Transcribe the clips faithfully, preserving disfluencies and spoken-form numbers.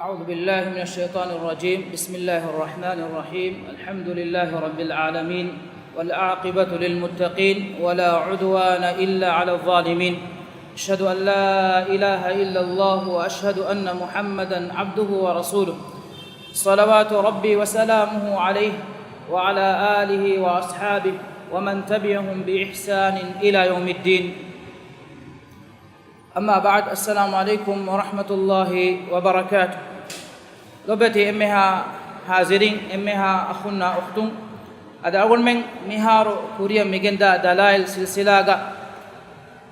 أعوذ بالله من الشيطان الرجيم. بسم الله الرحمن الرحيم. الحمد لله رب العالمين، والعاقبة للمتقين، ولا عدوان إلا على الظالمين. أشهد أن لا إله إلا الله، وأشهد أن محمدا عبده ورسوله، صلوات ربي وسلامه عليه، وعلى آله وأصحابه، ومن تبعهم بإحسان إلى يوم الدين. أما بعد، السلام عليكم ورحمة الله وبركاته. ލޮބުވެތި އެންމެހާ ހާޒިރީން، އެންމެހާ އަޚުންނާ އުޚްތުން، އަދި އަޅުގަނޑުމެން މިހާރު ކުރިއަށް މިގެންދާ ދަލާއިލް ސިލްސިލާގަ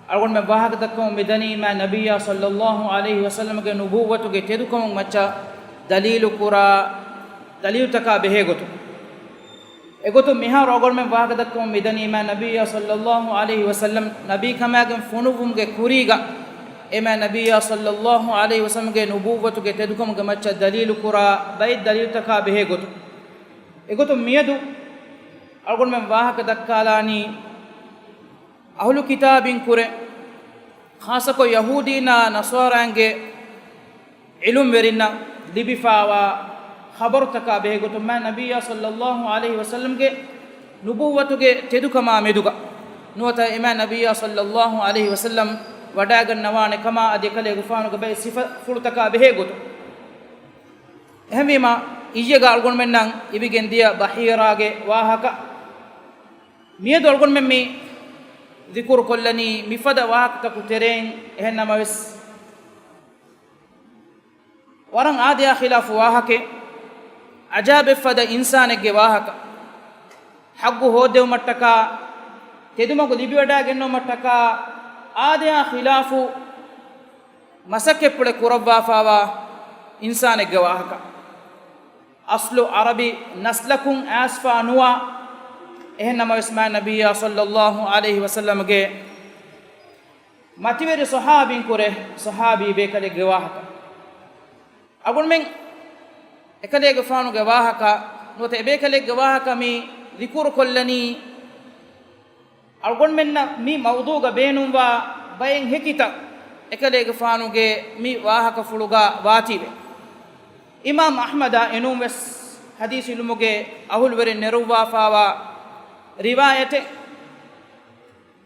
އަޅުގަނޑުމެން ވާހަކަ ދައްކަމުން މިދަނީ މާތް ނަބިއްޔާ ޞައްލައްލާހު ޢަލައިހި ވަސައްލަމްގެ ނުބުއްވަތުގެ ތެދުކަމުން މައްޗަށް ދަލީލު ކުރާ ދަލީލުތަކާ ބެހޭ ގޮތުން. އެގޮތުން މިހާރު އަޅުގަނޑުމެން ވާހަކަ ދައްކަމުން މިދަނީ މާތް ނަބިއްޔާ ޞައްލައްލާހު ޢަލައިހި ވަސައްލަމް ނަބީކަމާގެން ފޮނުއްވުމުގެ ކުރީގަ އެ މާތް ނަބިއްޔާ ޞައްލައްލާހު ޢަލައިހި ވަސައްލަމްގެ ނުބުއްވަތުގެ ތެދުކަމުގެ މައްޗަށް ދަލީލު ކުރާ ބައެއް ދަލީލުތަކާ ބެހޭ ގޮތުން. އެގޮތުން މިއަދު އަޅުގަނޑުމެން ވާހަކަ ދައްކާލާނީ އަހުލު ކިތާބިން ކުރެ، ޚާއްޞަކޮށް ޔަހޫދީންނާ ނަޞާރާއިންގެ ޢިލްމުވެރިންނަށް ލިބިފާވާ ޚަބަރުތަކާ ބެހޭގޮތުން މާތް ނަބިއްޔާ ޞައްލައްލާހު ޢަލައިހި ވަސައްލަމްގެ ނުބުއްވަތުގެ ތެދުކަމާ މެދުގަ ނުވަތަ އެ މާތް ނަބިއްޔާ ޞައްލައްލާހު ޢަލައިހި ވަސައްލަމް ވަޑައިގަންނަވާނެ ކަމާ އަދި އެކަލޭގެފާނުގެ ބައެއް ސިފަފުޅުތަކާ ބެހޭގޮތުން. އެހެންވީމާ، އިއްޔެގަ އަޅުގަނޑުމެންނަށް އިވިގެން ދިޔަ ބަޙީރާގެ ވާހަކަ މިއަދު އަޅުގަނޑުމެން މި ޛިކުރު ކޮށްލަނީ މިފަދަ ވާހަކަތަކު ތެރެއިން. އެހެން ނަމަވެސް، ވަރަށް އާދަޔާ ޚިލާފު ވާހަކައެއް، އަޖާބެއްފަދަ އިންސާނެއްގެ ވާހަކަ، ޙައްޤު ހޯއްދެވުމަށްޓަކާ، ތެދުމަގު ލިބިވަޑައިގެންނެވުމަށްޓަކާ، އާދަޔާ ޚިލާފު މަސައްކަތްޕުޅެއް ކުރައްވާފާވާ އިންސާނެއްގެ ވާހަކަ. އަސްލު ޢަރަބި ނަސްލަކުން އައިސްފާ ނުވާ، އެހެން ނަމަވެސް މާތް ނަބިއްޔާ ޞައްލައްލާހު ޢަލައިހި ވަސައްލަމްގެ މަތިވެރި ޞަޙާބީން ކުރެ، ޞަޙާބީ ބޭކަލެއްގެ ވާހަކަ. އަޅުގަނޑުމެން އެކަލޭގެފާނުގެ ވާހަކަ، ނުވަތަ އެބޭކަލެއްގެ ވާހަކަ މި ޛިކުރު ކޮށްލަނީ، އަޅުގަނޑުމެންނަށް މި މައުޟޫގަ ބޭނުންވާ ބައެއް ހެކިތައް އެކަލޭގެފާނުގެ މި ވާހަކަފުޅުގަ ވާތީވެ. އިމާމް އަޙްމަދާ އެނޫންވެސް ޙަދީޘް ޢިލްމުގެ އަހުލުވެރިން ނެރުއްވާފާވާ ރިވާޔަތެއް،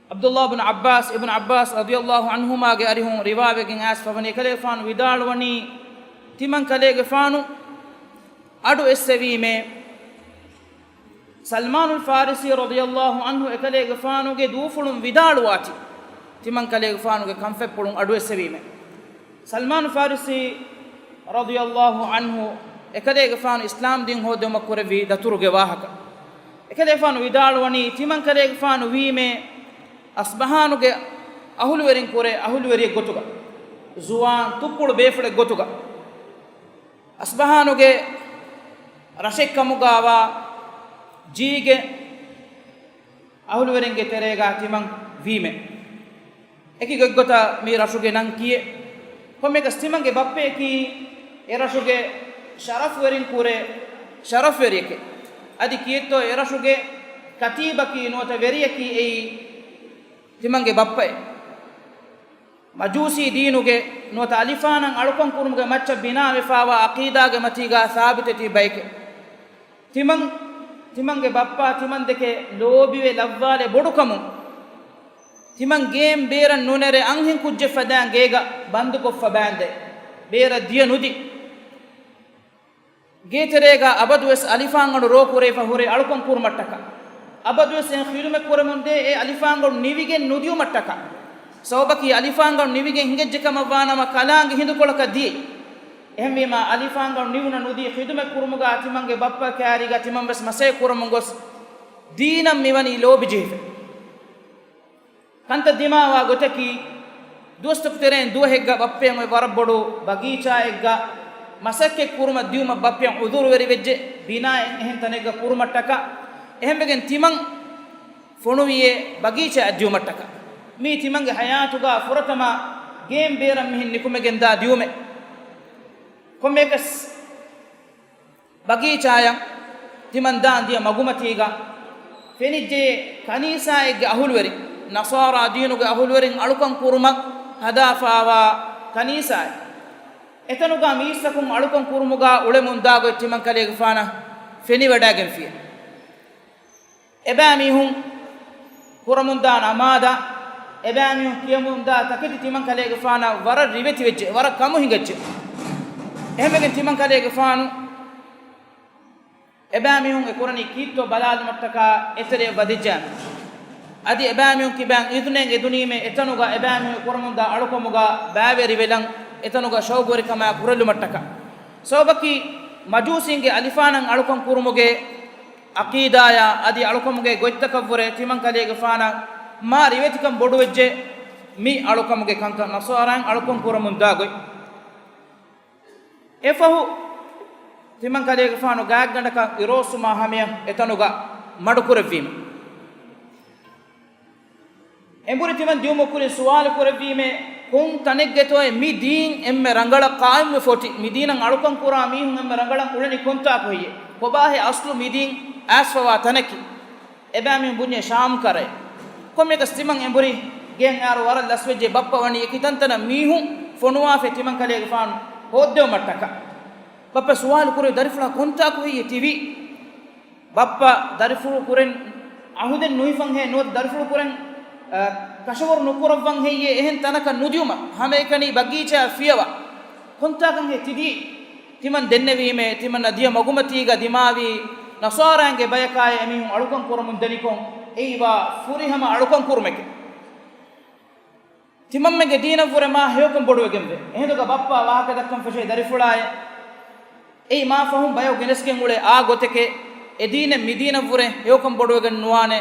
ޢަބްދުﷲ ބުން ޢައްބާސް، އިބްނު ޢައްބާސް ރަޟިޔަﷲ ޢަންހުމާގެ އަރިހުން ރިވާވެގެން އައިސްފަވަނީ، އެކަލޭގެފާނު ވިދާޅުވަނީ، ތިމަން ކަލޭގެފާނު އަޑު އެއްސެވީމޭ، ސަލްމާނުލް ފާރިސީ ރަޟިޔަﷲ ޢަންހު އެކަލޭގެފާނުގެ ދޫފުޅުން ވިދާޅުވާތީ، ތިމަން ކަލޭގެފާނުގެ ކަންފަތްޕުޅުން އަޑު އެއްސެވީމޭ. ސަލްމާނު ފާރިސީ ރަޟިޔަﷲ ޢަންހު އެކަލޭގެފާނު އިސްލާމް ދީން ހޯއްދެވުމަށް ކުރެއްވި ދަތުރުގެ ވާހަކަ. އެކަލޭގެފާނު ވިދާޅުވަނީ، ތިމަން ކަލޭގެފާނު ވީމޭ، އަސްބަހާނުގެ އަހުލުވެރިން ކުރެ އަހުލުވެރިއެއް ގޮތުގަ، ޒުވާން ތުއްޕުޅު ބޭފުޅެއް ގޮތުގަ، އަސްބަހާނުގެ ރަށެއްކަމުގާވާ ޖީގެ އަހުލުވެރިންގެ ތެރޭގާ ތިމަން ވީމެ. އެކި ގޮތްގޮތަށް މި ރަށުގެ ނަން ކިޔޭ. ކޮންމެއަކަސް ތިމަންގެ ބައްޕަޔަކީ އެ ރަށުގެ ޝަރަފްވެރިން ކުރެ ޝަރަފްވެރިއެކެ. އަދި ކިއެއްތޯ އެ ރަށުގެ ކަތީބަކީ ނުވަތަ ވެރިޔަކީ އެއީ ތިމަންގެ ބައްޕައެ. މަޖޫސީ ދީނުގެ ނުވަތަ އަލިފާނަށް އަޅުކަން ކުރުމުގެ މައްޗަށް ބިނާވެފާވާ ޢަޤީދާގެ މަތީގާ ސާބިތެތި ބައެކެ. ތިމަން، ތިމަންގެ ބައްޕާ ތިމަންދެކެ ލޯބިވެ ލައްވާލެ ބޮޑުކަމުން، ތިމަން ގޭން ބޭރަށް ނުނެރެ އަންހެން ކުއްޖެއް ފަދައިން ގޭގަ ބަންދުކޮށްފަ ބާނދޭ، ބޭރަށް ދިޔަ ނުދީ. ގޭތެރޭގަ އަބަދުވެސް އަލިފާންގަނޑު ރޯ ކުރެވިފަ ހުރެ އަޅުކަން ކުރުމަށްޓަކާ، އަބަދުވެސް އެ ޚިދުމަތް ކުރަމުންދޭ އެ އަލިފާންގަނޑު ނިވިގެން ނުދިޔުމަށްޓަކާ، ސަބަބަކީ އަލިފާންގަނޑު ނިވިގެން ހިނގައްޖެ ކަމަށްވާނަމަ ކަލާނގެ ހިނދުކޮޅަކަށް ދިޔައީ. އެހެންވީމާ، އަލިފާންގަނޑު ނިވުނަ ނުދީ ޚިދުމަތް ކުރުމުގާ ތިމަންގެ ބައްޕަ ކާރީގަ ތިމަން ވެސް މަސައްކަތް ކުރަމުން ގޮސް ދީނަށް މިވަނީ ލޯބިޖެހިފަ. ކަންތައް ދިމާވާ ގޮތަކީ، ދުވަސްތަކު ތެރެއިން ދުވަހެއްގަ ބައްޕައަށް އޮތް ވަރަށް ބޮޑު ބަގީޗާއެއްގަ މަސައްކަތް ކުރުމަށް ދިޔުމަށް ބައްޕައަށް ޢުޛުރުވެރިވެއްޖެ، ބިނާއެއް އެހެން ތަނެއްގަ ކުރުމަށްޓަކާ. އެހެންވެގެން ތިމަން ފޮނުވިއޭ ބަގީޗާއަށް ދިޔުމަށްޓަކާ. މީ ތިމަންގެ ޙަޔާތުގަ ފުރަތަމަ ގޭން ބޭރަށް މިހެން ނިކުމެގެންދާ ދިޔުމެއް. ކޮންމެއަކަސް ބަގީޗާއަށް ތިމަން ދާން ދިޔަ މަގުމަތީގަ ފެނިއްޖެ ކަނީސާއެއްގެ އަހުލުވެރިން، ނަޞާރާ ދީނުގެ އަހުލުވެރިން އަޅުކަން ކުރުމަށް ހަދާފާވާ ކަނީސާއެއް. އެތަނުގަ މީސްތަކުން އަޅުކަން ކުރުމުގަ އުޅެމުންދާ ގޮތް ތިމަން ކަލޭގެފާނަށް ފެނިވަޑައިގެންފިޔަ. އެބައިމީހުން ކުރަމުންދާ ނަމާދަށް، އެބައިމީހުން ކިޔަމުންދާ ތަކެތި ތިމަން ކަލޭގެފާނަށް ވަރަށް ރިވެތިވެއްޖެ، ވަރަށް ކަމު ހިނގައްޖެ. އެހެންވެގެން ތިމަން ކަލޭގެފާނު އެބައިމީހުން އެ ކުރަނީ ކީއްތޯ ބަލާލުމަށްޓަކާ އެތެރެއަށް ވަދެއްޖެ. އަދި އެބައިމީހުން ކިބައިން އިޒުނެއް އެދުނީމޭ އެތަނުގަ އެބައިމީހުން ކުރަމުންދާ އަޅުކަމުގަ ބައިވެރިވެލަން، އެތަނުގަ ޝައުގުވެރިކަމާ ކުރެއްލުމަށްޓަކާ. ސަބަބަކީ މަޖޫސީންގެ އަލިފާނަށް އަޅުކަން ކުރުމުގެ އަޤީދާޔާ އަދި އަޅުކަމުގެ ގޮތްތަކަށްވުރެ ތިމަން ކަލޭގެފާނަށް މާ ރިވެތިކަން ބޮޑުވެއްޖެ. މި އަޅުކަމުގެ ކަންކަން ނަޞާރާއިން އަޅުކަން ކުރަމުންދާ ގޮތް. އެފަހު ތިމަން ކަލޭގެފާނު ގާތްގަނޑަކަށް އިރޯސުމާ ހަމަޔަށް އެތަނުގަ މަޑުކުރެއްވީމެ. އެނބުރި ތިމަން ދިއުމަށް ކުރިން ސުވާލު ކުރެއްވީމޭ، ކޮން ތަނެއްގެތޯއޭ މި ދީން އެންމެ ރަނގަޅަށް ޤާއިމްވެފަ އޮތީ؟ މި ދީނަށް އަޅުކަން ކުރާ މީހުން އެންމެ ރަނގަޅަށް އުޅެނީ ކޮންތާކު ހެއްޔޭ؟ ކޮބާހޭ އަސްލު މި ދީން އައިސްފަވާ ތަނަކީ؟ އެބައިމީހުން ބުންޏޭ ޝާމް ކަރައޭ. ކޮންމެއަކަސް ތިމަން އެނބުރި ގެއަށް އައިރު ވަރަށް ލަސްވެއްޖެ، ބައްޕަ ވަނީ އެކި ތަންތަނަށް މީހުން ފޮނުވާފައި ތިމަން ކަލޭގެފާނު ހޯއްދެވުމަށްޓަކާ. ބައްޕަ ސުވާލު ކުރެއްވި، ދަރިފުޅާ ކޮންތާކު ހެއްޔޭ ތިވީ؟ ބައްޕަ ދަރިފުޅު ކުރެން އަހުދެއް ނުހިފަންހޭ ނުވަތަ ދަރިފުޅު ކުރެން، އަ، ކަށަވަރު ނުކުރައްވަން ހެއްޔޭ އެހެން ތަނަކަށް ނުދިއުމަށް ހަމައެކަނި ބަގީޗާ ފިޔަވާ. ކޮންތާކަން ހޭ ތިދީ؟ ތިމަން ދެންނެވީމޭ، ތިމަންނަށް ދިޔަ މަގުމަތީގަ ދިމާވީ ނަޞާރާއިންގެ ބަޔަކާއި އެމީހުން އަޅުކަން ކުރަމުން ދެނިކޮށް އެއީވާ ފުރިހަމަ އަޅުކަން ކުރުމެކޭ. ތިމަންމެގެ ދީނަށްވުރެ މާ ހެޔޮކަން ބޮޑުވެގެންވޭ. އެހިނދުގަ ބައްޕާ ވާހަކަ ދައްކަން ފެށޭ ދަރިފުޅާއޭ. އެއީ މާ ފަހުން ބަޔަކު ގެނެސްގެން އުޅޭ އާ ގޮތެކޭ. އެ ދީނެއް މި ދީނަށްވުރެ ހެޔޮކަން ބޮޑުވެގެން ނުވާނެ.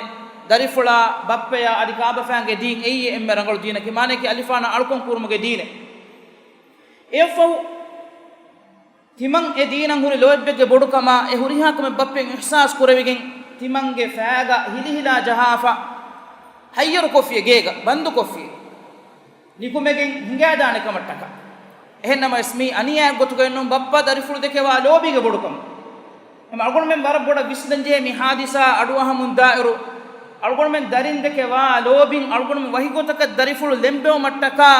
ދަރިފުޅާ، ބައްޕަޔާ އަދި ކާބަފައިންގެ ދީން އެއީ އެންމެ ރަނގަޅު ދީނަކީ. މާނައަކީ އަލިފާނާ އަޅުކަން ކުރުމުގެ ދީނެއް. އެއަށްފަހު ތިމަން އެ ދީނަށް ހުރި ލޯތްބެއްގެ ބޮޑުކަމާ އެ ހުރިހާ ކަމެއް ބައްޕައިން އިޙްސާސް ކުރެވިގެން ތިމަންގެ ފައިގަ ހިލިހިލާ ޖަހާފަ ހައްޔަރުކޮށްފި ގޭގަ ބަންދުކޮށްފި ނިކުމެގެން ހިނގައިދާނެ ކަމަށްޓަކާ. އެހެންނަމަވެސް މީ އަނިޔާއެއް ގޮތުގައެއްނޫން، ބައްޕަ ދަރިފުޅު ދެކެވާ ލޯބީގެ ބޮޑުކަމުން. އެމަ އަޅުގަނޑުމެން ވަރަށް ބޮޑަށް ވިސްނަންޖެހޭ މި ހާދިސާ އަޑުއަހަމުން ދާއިރު، އަޅުގަނޑުމެން ދަރިން ދެކެވާ ލޯބިން އަޅުގަނޑުމެން ވަކިގޮތަކަށް ދަރިފުޅު ލެނބެވުމަށްޓަކާ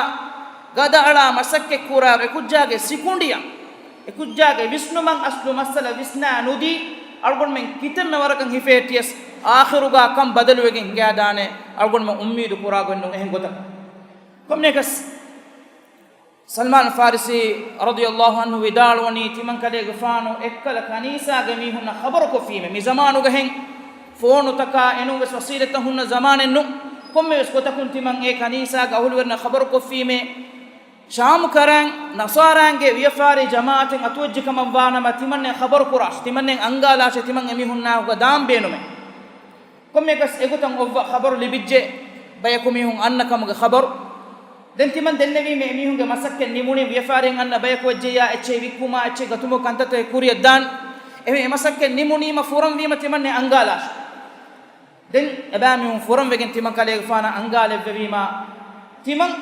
ގަދައަޅާ މަސައްކަތް ކުރާ އެކުއްޖާގެ ސިކުނޑިއަށް، އެކުއްޖާގެ ވިސްނުމަށް އަސްލު މައްސަލަ ވިސްނާ ނުދީ، އަޅުގަނޑުމެން ކިތަންމެ ވަރަކަށް ހިފެހެއްޓިޔަސް އާޚިރުގާ ކަން ބަދަލުވެގެން ހިނގައިދާނެ އަޅުގަނޑުމެން އުއްމީދު ކުރާގޮތްނު އެހެން ގޮތަކަށް. ކޮންމެއަކަސް ސަލްމާން ފާރިސީ ރަޟިޔަﷲ ޢަންހު ވިދާޅުވަނީ، ތިމަން ކަލޭގެފާނު އެއްކަލަ ކަނީސާގެ މީހުންނަށް ޚަބަރުކޮށްފީމޭ. މި ޒަމާނުގަހެން ފޯނުތަކާ އެނޫންވެސް ވަސީލަތްތައް ހުންނަ ޒަމާނެއްނު. ކޮންމެވެސް ގޮތަކުން ތިމަން އެ ކަނީސާގެ އަހުލުވެރިންނަށް ޚަބަރުކޮށްފީމޭ. ޝާމު ކަރަން ނަޞާރާންގެ ވިޔަފާރި ޖަމާޢަތެއް އަތުވެއްޖެ ކަމަށް ވާނަމަ، ތިމަންނެ ޚަބަރު ކުރާށި، ތިމަންނެ އަންގާލާށޭ، ތިމަން އެމީހުންނާ ގުގަ ދާން ބޭނުމޭ. ކޮންމެއަކަސް އެގޮތަށް އޮއްވަ ޚަބަރު ލިބިއްޖެ، ބަޔަކު މީހުން އަންނަ ކަމުގެ ޚަބަރު. ދެން ތިމަން ދެންނެވީމޭ، އެމީހުންގެ މަސައްކަތް ނިމުނީ، ވިޔަފާރިއެއް އަންނަ ބަޔަކު ވެއްޖެއްޔާ އެއްޗެހި ވިއްކުމާ އެއްޗެހި ގަތުމުގެ ކަންތައްތަކެއް ކުރިއަށް ދާން. އެހެން އެ މަސައްކަތް ނިމުނީމަ ފުރަންވީމަ ތިމަންނެ އަންގާލާށި. ދެން އެބައިމީހުން ފުރަންވެގެން ތިމަން ކަލޭގެފާނަށް އަންގާލެއްވެވީމަ، ތިމަން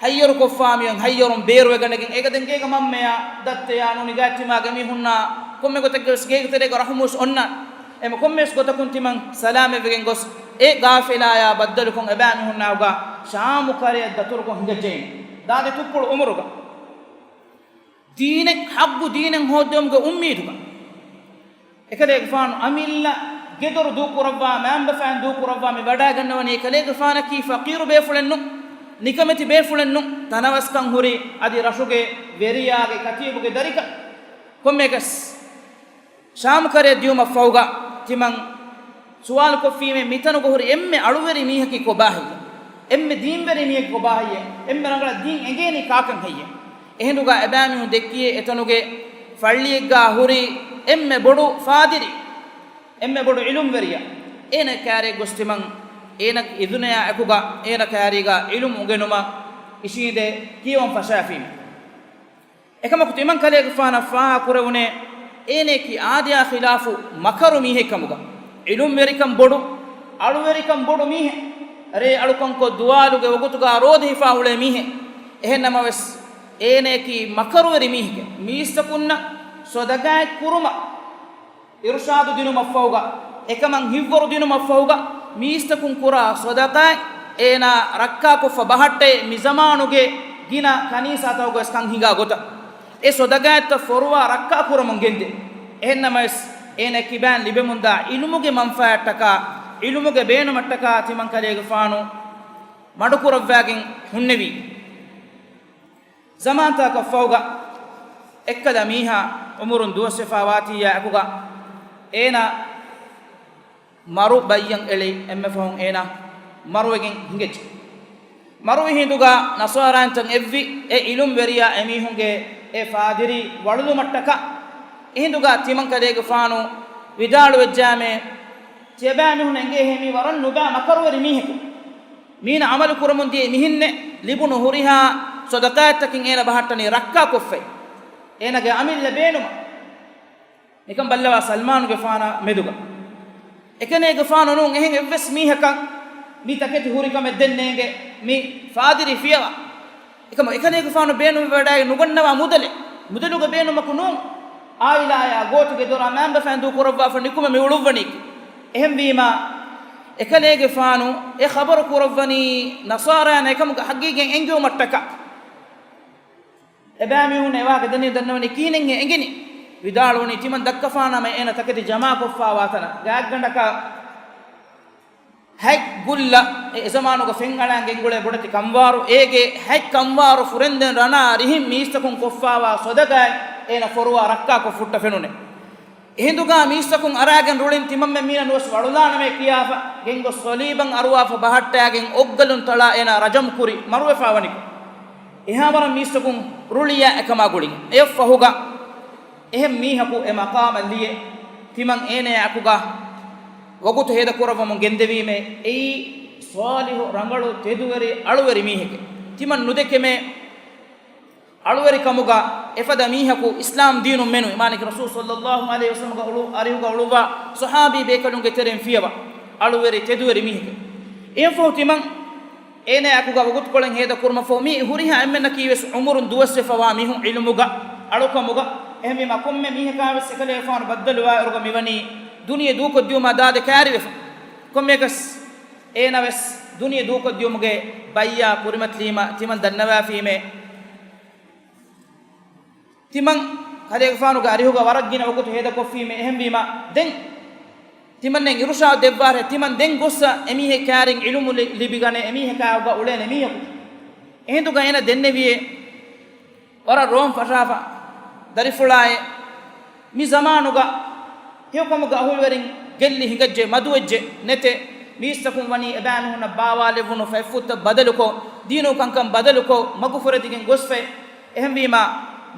ހައްޔަރުކޮށްފާ މިއޮތް ހައްޔަރުން ބޭރުވެގަނެގެން އޭގަ ދެން ގޭގަ މަންމަޔާ ދައްތަޔާ ނޫނީ ގާތްތިމާގެ މީހުންނާ ކޮންމެ ގޮތެއްގަވެސް ގޭގެ ތެރޭގަ ރަޙުމުވެސް އޮންނާނެ. އެމަ ކޮންމެވެސް ގޮތަކުން ތިމަން ސަލާމަތްވެގެން ގޮސް އެ ގާފިލާޔާ ބައްދަލުކޮށް އެބައިމީހުންނާ ގުގަ ޝާމު ކަރަޔަށް ދަތުރުކޮށް ހިނގައްޖައީމެ. ދާދި ތުއްޕުޅު އުމުރުގަ. ދީނެއް، ޙައްޤު ދީނެއް ހޯއްދެވުމުގެ އުއްމީދުގަ. އެކަލޭގެފާނު އަމިއްލަ ގެދޮރު ދޫކުރައްވާ، މައިންބަފައިން ދޫކުރައްވާ މި ވަޑައިގަންނަވަނީ އެކަލޭގެފާނަކީ ފަޤީރު ބޭފުޅެއްނު، ނިކަމެތި ބޭފުޅެއްނު، ތަނަވަސްކަން ހުރި އަދި ރަށުގެ ވެރިޔާގެ ކަތީބުގެ ދަރިކަށް. ކޮންމެއަކަސް ޝާމު ކަރަޔަށް ދިޔުމަށްފަހުގަ ތިމަން ސުވާލުކޮށްފީމޭ، މިތަނުގަ ހުރި އެންމެ އަޅުވެރި މީހަކީ ކޮބާހެއްޔޭ؟ އެންމެ ދީންވެރި މީހަކީ ކޮބާހެއްޔޭ؟ އެންމެ ރަނގަޅަށް ދީން އެނގޭނީ ކާކަން ހެއްޔޭ؟ އެހިނދުގަ އެބައިމީހުން ދެއްކިޔޭ އެތަނުގެ ފައްޅިއެއްގާ ހުރި އެންމެ ބޮޑު ފާދިރި، އެންމެ ބޮޑު ޢިލްމުވެރިޔާ. އޭނަ ކައިރިއަށް ގޮސް ތިމަން އޭނަ އިޒުނަޔާ އެކުގަ އޭނަ ކައިރީގަ ޢިލްމު އުނގެނުމަށް އިށީނދެ ކިޔަވަން ފަށާފީމެ. އެކަމަކު ތިމަން ކަލޭގެފާނަށް ފާހަގަކުރެވުނޭ، އޭނައަކީ އާދަޔާ ޚިލާފު މަކަރު މީހެއް ކަމުގަ. ޢިލުމްވެރިކަން ބޮޑު، އަޅުވެރިކަން ބޮޑު މީހެއް. ރޭ އަޅުކަންކޮށް ދުވާލުގެ ވަގުތުގަ ރޯދަ ހިފާ އުޅޭ މީހެއް. އެހެންނަމަވެސް، އޭނައަކީ މަކަރުވެރި މީހެކޭ. މީސްތަކުންނަށް ޞަދަޤާތް ކުރުމަށް އިރުޝާދު ދިނުމަށްފަހުގަ، އެކަމަށް ހިތްވަރު ދިނުމަށްފަހުގަ، މީސްތަކުން ކުރާ ޞަދަޤާތް އޭނާ ރައްކާކޮށްފަ ބަހައްޓައޭ. މި ޒަމާނުގެ ގިނަ ކަނީސާތަކުގަވެސް ކަން ހިނގާ ގޮތަށް އެ ޞަދަޤާތްތައް ފޮރުވާ ރައްކާ ކުރަމުން ގެންދޭ. އެހެންނަމަވެސް، އޭނަ ކިބާން ލިބެމުންދާ ޢިލްމުގެ މަންފާއަށްޓަކާ، ޢިލްމުގެ ބޭނުމަށްޓަކާ ތިމަން ކަލޭގެފާނު މަޑުކުރައްވާގެން ހުންނެވީ. ޒަމާންތަކަށްފަހުގަ އެއްކަލަ މީހާ ޢުމުރުން ދުވަސްވެފާ ވާތީއާ އެކުގަ އޭނާ މަރު ބައްޔަށް އެޅި އެންމެ ފަހުން އޭނާ މަރުވެގެން ހިނގައްޖެ. މަރުވި ހިނދުގަ ނަޞާރާއިންތައް އެއްވި އެ ޢިލުމްވެރިޔާ އެމީހުންގެ އެ ފާދިރީ ވަޅުލުމަށްޓަކާ. އެހިނދުގަ ތިމަން ކަލޭގެފާނު ވިދާޅުވެއްޖާމޭ، ތިޔަބައިމީހުން އެނގޭ ހެމީ ވަރަށް ނުބައި މަކަރުވެރި މީހަކު. މީނަ ޢަމަލު ކުރަމުން ދިޔަ މިހެންނެއް ލިބުނު ހުރިހާ ޞަދަޤާތްތަކިން އޭނަ ބަހައްޓަނީ ރައްކާކޮށްފައި. އޭނަގެ އަމިއްލަ ބޭނުމަށް. ނިކަން ބައްލަވާ ސަލްމާނުގެފާނާ މެދުގަ. އެކަނޭގެފާނު ނޫން އެހެން އެއްވެސް މީހަކަށް މި ތަކެތި ހުރިކަމެއް ދެން ނޭނގެ މި ފާދިރީ ފިޔަވާ. އެކަމަ އެކަނޭގެފާނު ބޭނުންވެވަޑައި ނުގަންނަވާ މުދަލެއް. މުދަލުގެ ބޭނުމަކު ނޫން. އާއިލާއާ ގޯތިގެ ދޮރާ މައިންބަފައިން ދޫކުރައްވާފަ ނިކުމެ މި އުޅުއްވަނީކީ. އެހެންވީމާ، އެކަނޭގެފާނު އެ ޚަބަރު ކުރައްވަނީ ނަޞާރާޔާ އެކަމުގެ ހަގީގަތް އެނގެވުމަށްޓަކާ. އެބައިމީހުން އެވާހަކަ ދެނީ ދަންނަވަނީ ކިހިނެއްހޭ އެނގެނީ؟ ވިދާޅުވަނީ ތިމަން ދައްކަފާނަމަ އޭނަ ތަކެތި ޖަމާކޮށްފާވާ ތަނަށް ގާތްގަނޑަކަށް ހަތް ގުއްލަ އެ ޒަމާނުގަ ފެންއަޅާން ގެންގުޅޭ ބޮޑެތި ކަންވާރު، އޭގެ ހަތް ކަންވާރު ފުރެންދެން ރަނާ ރިހިން މީސްތަކުން ކޮށްފާވާ ޞަދަޤާތް އޭނަ ފޮރުވާ ރައްކާކޮށް ފުއްޓަ ފެނުނެ. އެހިނދުގަ މީސްތަކުން އަރާގެން ރުޅިން ތިމަންމެން މީނަ ނުވެސް ވަޅުލާނަމޭ ކިޔާފަ، ގެންގޮސް ޞަލީބަށް އަރުވާފަ ބަހައްޓާގެން އޮއްގަލުން ތަޅާ އޭނާ ރަޖަމް ކުރި މަރުވެފާވަނިކޮށް. އެހާވަރަށް މީސްތަކުން ރުޅިއްޔާ އެކަމާ ގުޅިގެން. އެއަށްފަހުގަ އެހެން މީހަކު އެ މަޤާމަށް ލިޔެ، ތިމަން އޭނަޔާ އެކުގަ ވަގުތު ހޭދަކުރައްވަމުން ގެންދެވީމޭ، އެއީ ޞާލިޙު ރަނގަޅު ތެދުވެރި އަޅުވެރި މީހެކޭ. ތިމަން ނުދެކެމޭ، އަޅުވެރިކަމުގަ އެފަދަ މީހަކު އިސްލާމް ދީނުން މެނުވި، މާނައަކީ ރަސޫލު ޞައްލައްލާހު ޢަލައިހި ވަސައްލަމްގެ އުޅު-، އަރިހުގަ އުޅުއްވާ ޞަޙާބީ ބޭކަލުންގެ ތެރެއިން ފިޔަވާ އަޅުވެރި ތެދުވެރި މީހެކޭ. އެހެންފަހު ތިމަން އޭނަޔާ އެކުގަ ވަގުތުކޮޅެއް ހޭދަކުރުމަށްފަހު، މި ހުރިހާ އެންމެންނަކީވެސް ޢުމުރުން ދުވަސްވެފަވާ މީހުން ޢިލްމުގަ، އަޅުކަމުގަ. އެހެންވީމާ، ކޮންމެ މީހަކާވެސް އެކަލޭގެފާނު ބައްދަލުވާއިރުގަ މިވަނީ ދުނިޔެ ދޫކޮށްދިޔުމާ ދާދެ ކައިރިވެފަ. ކޮންމެއަކަސް އޭނަވެސް ދުނިޔެ ދޫކޮށްދިޔުމުގެ ބައްޔާ ކުރިމަތިލީމަ ތިމަން ދަންނަވާފީމޭ. ތިމަން ކަލޭގެފާނުގެ އަރިހުގަ ވަރަށް ގިނަ ވަގުތު ހޭދަކޮށްފީމޭ. އެހެންވީމާ، ދެން ތިމަންނެން އިރުޝާދު ދެއްވާށޭ، ތިމަން ދެން ގޮއްސަ އެމީހެއް ކައިރިން ޢިލްމު ލި-، ލިބިގަނޭ، އެމީހަކާ އުޅޭނެ މީހަކު. އެހިނދުގަ އޭނަ ދެންނެވިއޭ، ވަރަށް ރޯން ފަށާފަ، ދަރިފުޅާއޭ، މި ޒަމާނުގަ ހެޔޮކަމުގެ އަހުލުވެރިން ގެއްލި ހިނގައްޖެ، މަދުވެއްޖެ ނެތޭ. މީސްތަކުން ވަނީ އެބައިމީހުންނަށް ބާވާލެއްވުނު ފަތްފުށްތައް ބަދަލުކޮށް، ދީނު ކަންކަން ބަދަލުކޮށް، މަގުފުރެދިގެން ގޮސްފައި. އެހެންވީމާ،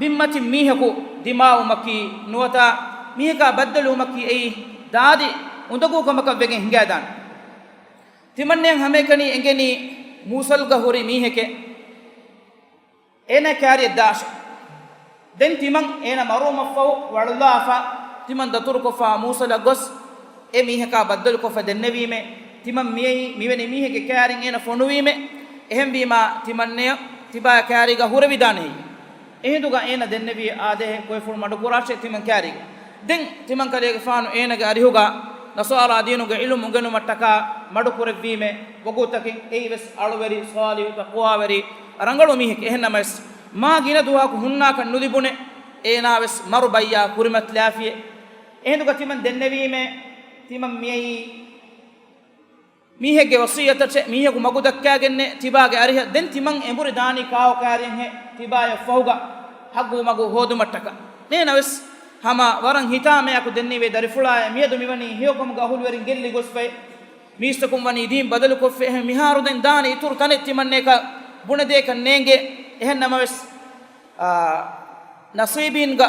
ބިންމަތިން މީހަކު ދިމާވުމަކީ ނުވަތަ މީހަކާ ބައްދަލުވުމަކީ އެއީ ދާދި އުނދަގޫ ކަމަކަށް ވެގެން ހިނގައިދާނެ. ތިމަންނަޔަށް ހަމައެކަނި އެނގެނީ މޫޞަލްގަ ހުރި މީހެކޭ. އޭނަ ކާރިއަށް ދާށޭ. ދެން ތިމަން އޭނަ މަރުވުމަށްފަހު ވަޅުލާފަ، ތިމަން ދަތުރުކޮށްފަ މޫސަލަށް ގޮސް، އެ މީހަކާ ބައްދަލުކޮށްފަ ދެންނެވީމޭ، ތިމަން މިއައީ މިވެނި މީހެއްގެ ކާރިން އޭނަ ފޮނުވީމޭ، އެހެންވީމާ، ތިމަންނަޔަށް ތިބާޔަށް ކާރީގަ ހުރެވިދާނެހެއްޔޭ. އެހިނދުގަ އޭނަ ދެންނެވިއޭ އާދޭހޭ ކޮއިފުޅު މަޑުކުރާށޭ ތިމަން ކާރީގަ. ދެން ތިމަން ކަލޭގެފާނު އޭނަގެ އަރިހުގަ ނަޞާރާ ދީނުގެ ޢިލްމު އުނގެނުމަށްޓަކާ މަޑުކުރެއްވީމޭ، ވަގުތަކެއް އެއީވެސް އަޅުވެރި، ޞާލިޙު، ތަޤްވާވެރި، ރަނގަޅު މީހެކޭ. އެހެންނަމަވެސް، މާ ގިނަ ދުވަހަކު ހުންނާކަށް ނުލިބުނޭ، އޭނާވެސް މަރު ބައްޔާ ކުރިމަތިލާފިޔޭ. އެހިނދުގަ ތިމަން ދެންނެވީމޭ، ތިމަން މިއައީ މީހެއްގެ ވަޞިއްޔަތަށޭ، މީހަކު މަގު ދައްކާގެންނޭ، ތިބާގެ އަރިހަށް ދެން ތިމަން އެނބުރި ދާނީ ކާއޯ ކާރިއެއްހޭ، ތިބާޔަށް ފަހުގަ ހައްގު މަގު ހޯދުމަށްޓަކާ. އޭނަވެސް ހަމަ ވަރަށް ހިތާމަޔާކު ދެންނެވިއޭ ދަރިފުޅާއޭ، މިއަދު މިވަނީ ހެޔޮކަމުގެ އަހުލުވެރިން ގެއްލި ގޮސްފައި. މީސްތަކުން ވަނީ ދީން ބަދަލުކޮށްފަ. އެހެން މިހާރު ދެން ދާނެ އިތުރު ތަނެއް ތިމަންނަޔަކަށް ބުނެދޭކަށް ނޭނގޭ. އެހެން ނަމަވެސް، އާ، ނަސީބީންގަ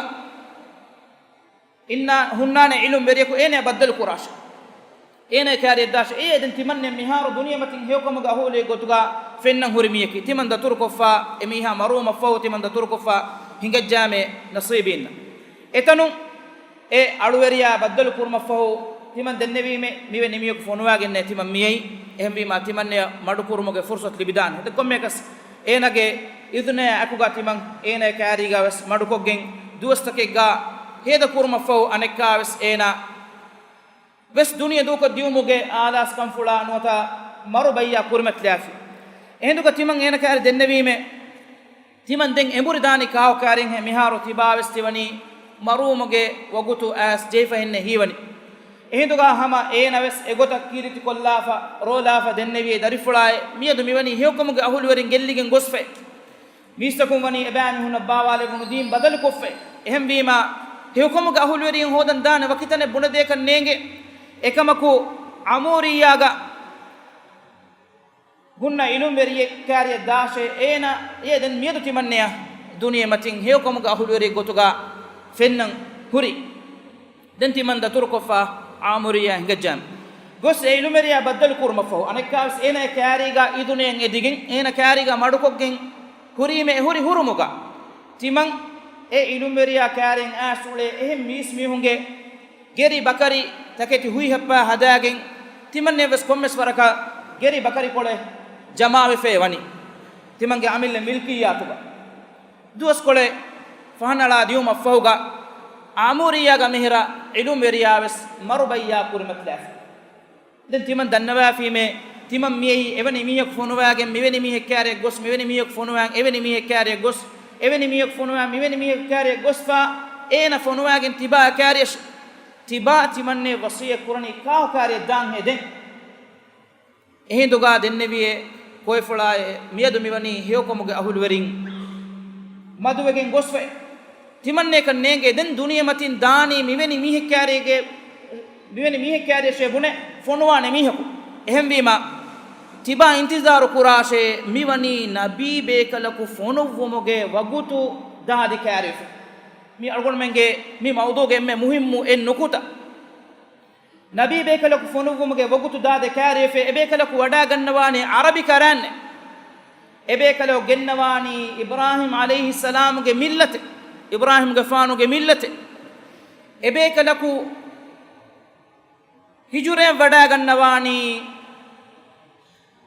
އިންނާ ހުންނާނެ ޢިލްމުވެރިޔަކު އޭނަޔަށް ބައްދަލު ކުރާށޭ. އޭނަ ކާރިއަށް ދާށޭ. އޭ ދެން ތިމަންނެ މިހާރު ދުނިޔެމަތިން ހެޔޮކަމުގެ އަހުލެއް ގޮތުގަ ފެންނަން ހުރި މީހަކީ. ތިމަން ދަތުރުކޮށްފަ އެމީހާ މަރުވުމަށްފަހު ތިމަން ދަތުރުކޮށްފަ ހިނގައްޖާމޭ ނަސީބީންނަށް. އެތަނުން އެ އަޅުވެރިޔާ ބައްދަލު ކުރުމަށްފަހު ތިމަން ދެންނެވީމޭ، މިވެނި މީހަކު ފޮނުވާގެންނޭ ތިމަން މިއައީ. އެހެންވީމާ، ތިމަންނަޔަށް މަޑުކުރުމުގެ ފުރުޞަތު ލިބިދާނެ. ދެން ކޮންމެއަކަސް އޭނަގެ އިޒުނަޔާ އެކުގަ ތިމަން އޭނަ ކާރީގަވެސް މަޑުކޮށްގެން ދުވަސްތަކެއްގަ ހޭދަކުރުމަށްފަހު އަނެއްކާވެސް އޭނަ ވެސް ދުނިޔެ ދޫކޮށްދިޔުމުގެ އާލާސްކަންފުޅާ ނުވަތަ މަރު ބައްޔާ ކުރިމަތިލާފި. އެހިނދުގަ ތިމަން އޭނަ ކާރި ދެންނެވީމޭ، ތިމަން ދެން އެނބުރި ދާނީ ކާކު ކާރިންހޭ؟ މިހާރު ތިބާވެސް ތިވަނީ މަރުވުމުގެ ވަގުތު އައިސް ޖެހިފަ ހެންނޭ ހީވަނީ. އެހިނދުގަ ހަމަ އޭނަވެސް އެގޮތަށް ކީރިތިކޮށްލާފަ، ރޯލާފަ ދެންނެވި ދަރިފުޅާއި، މިއަދު މިވަނީ ހެޔޮކަމުގެ އަހުލުވެރިން ގެއްލިގެން ގޮސްފައި. މީސްތަކުން ވަނީ އެބައިމީހުންނަށް ބާވާލެވުނު ދީން ބަދަލުކޮށްފައި. އެހެންވީމާ، ހެޔޮކަމުގެ އަހުލުވެރިން ހޯދަން ދާނެ ވަކިތަނެއް ބުނެދޭކަށް ނޭނގެ. އެކަމަކު، އާމޫރިއްޔާގަ ހުންނަ އިލުމްވެރިއެއް ކާރިއަށް ދާށޭ، އޭނަ އެ ދެން މިއަދު ތިމަންނެޔަށް ދުނިޔެމަތިން ހެޔޮކަމުގެ އަހުލުވެރިއެއް ގޮތުގަ ފެންނަން ހުރި. ދެން ތިމަން ދަތުރުކޮށްފަ އާމޫރިއްޔާ ހިނގައްޖާމެ. ގޮސް އެ އިލުމްވެރިޔާ ބައްދަލު ކުރުމަށްފަހު، އަނެއްކާވެސް އޭނަ އެ ކާރީގަ އިދުނެއް އެދިގެން، އޭނަ ކާރީގަ މަޑުކޮށްގެން ހުރީމެ އެ ހުރި ހުރުމުގަ. ތިމަން އެ އިލުމްވެރިޔާ ކާރިން އައިސް އުޅޭ އެހެން މީސް މީހުންގެ ގެރި ބަކަރި ތަކެތި ހުއިހައްޕާ ހަދާގެން، ތިމަންނެއްވެސް ކޮންމެސް ވަރަކަށް ގެރި ބަކަރިކޮޅެއް ޖަމާވެފައި ވަނީ، ތިމަންގެ އަމިއްލަ މިލްކިއްޔާތުގަ. ދުވަސްކޮޅެއް ފަހަނަޅާ ދިޔުމަށްފަހުގަ، އާމޫރިއްޔާގަ މިހިރަ އިލުމްވެރިޔާވެސް މަރުބައްޔާ ކުރިމަތިލާފި. ދެން ތިމަން ދަންނަވާފީމޭ، ތިމަން މިއީ އެވަނި މީހަކު ފޮނުވާގެން މިވެނި މީހެއް ކާރިއަށް ގޮސް، މިވެނި މީހަކު ފޮނުވާ އެވެނި މީހެއް ކާރިއަށް ގޮސް، އެވެނި މީހަކު ފޮނުވާ މިވެނި މީހެއް ކާރިއަށް ގޮސްފަ، އޭނަ ފޮނުވާގެން ތިބާ ކާރިއަށް، ތިބާ ތިމަންނޭ ވަޞިއްޔަތް ކުރަނީ ކާކު ކާރިއަށް ދާންހޭ ދެން؟ އެހިނދުގަ ދެންނެވިއޭ ކޮއެފުޅާއޭ، މިއަދު މިވަނީ ހެޔޮކަމުގެ އަހުލުވެރިން މަދުވެގެން ގޮސްފައި. ތިމަންނޭކަށް ނޭނގޭ ދެން ދުނިޔެމަތިން ދާނީ މިވެނި މީހެއް ކާރިއެގެ، މިވެނި މީހެއް ކާރިއަށޭ ބުނެ ފޮނުވާނެ މީހަކު. އެހެންވީމާ، ތިބާ އިންތިޒާރު ކުރާށޭ، މިވަނީ ނަބީ ބޭކަލަކު ފޮނުއްވުމުގެ ވަގުތު ދާދި ކާރިއެފަ. މި އަޅުގަނޑުމެންގެ މި މައުޟޫގެ އެންމެ މުހިއްމު އެއް ނުކުތާ. ނަބީ ބޭކަލަކު ފޮނުއްވުމުގެ ވަގުތު ދާދި ކާރިއެފަ. އެބޭކަލަކު ވަޑާގަންނަވާނީ ޢަރަބި ކަރާންނެ. އެބޭކަލަކު ގެންނަވާނީ އިބްރާހީމް ޢަލައިހިއްސަލާމުގެ މިއްލަތެއް، އިބްރާހީމްގެފާނުގެ މިއްލަތެއް. އެބޭކަލަކު ހިޖުރައަށް ވަޑާގަންނަވާނީ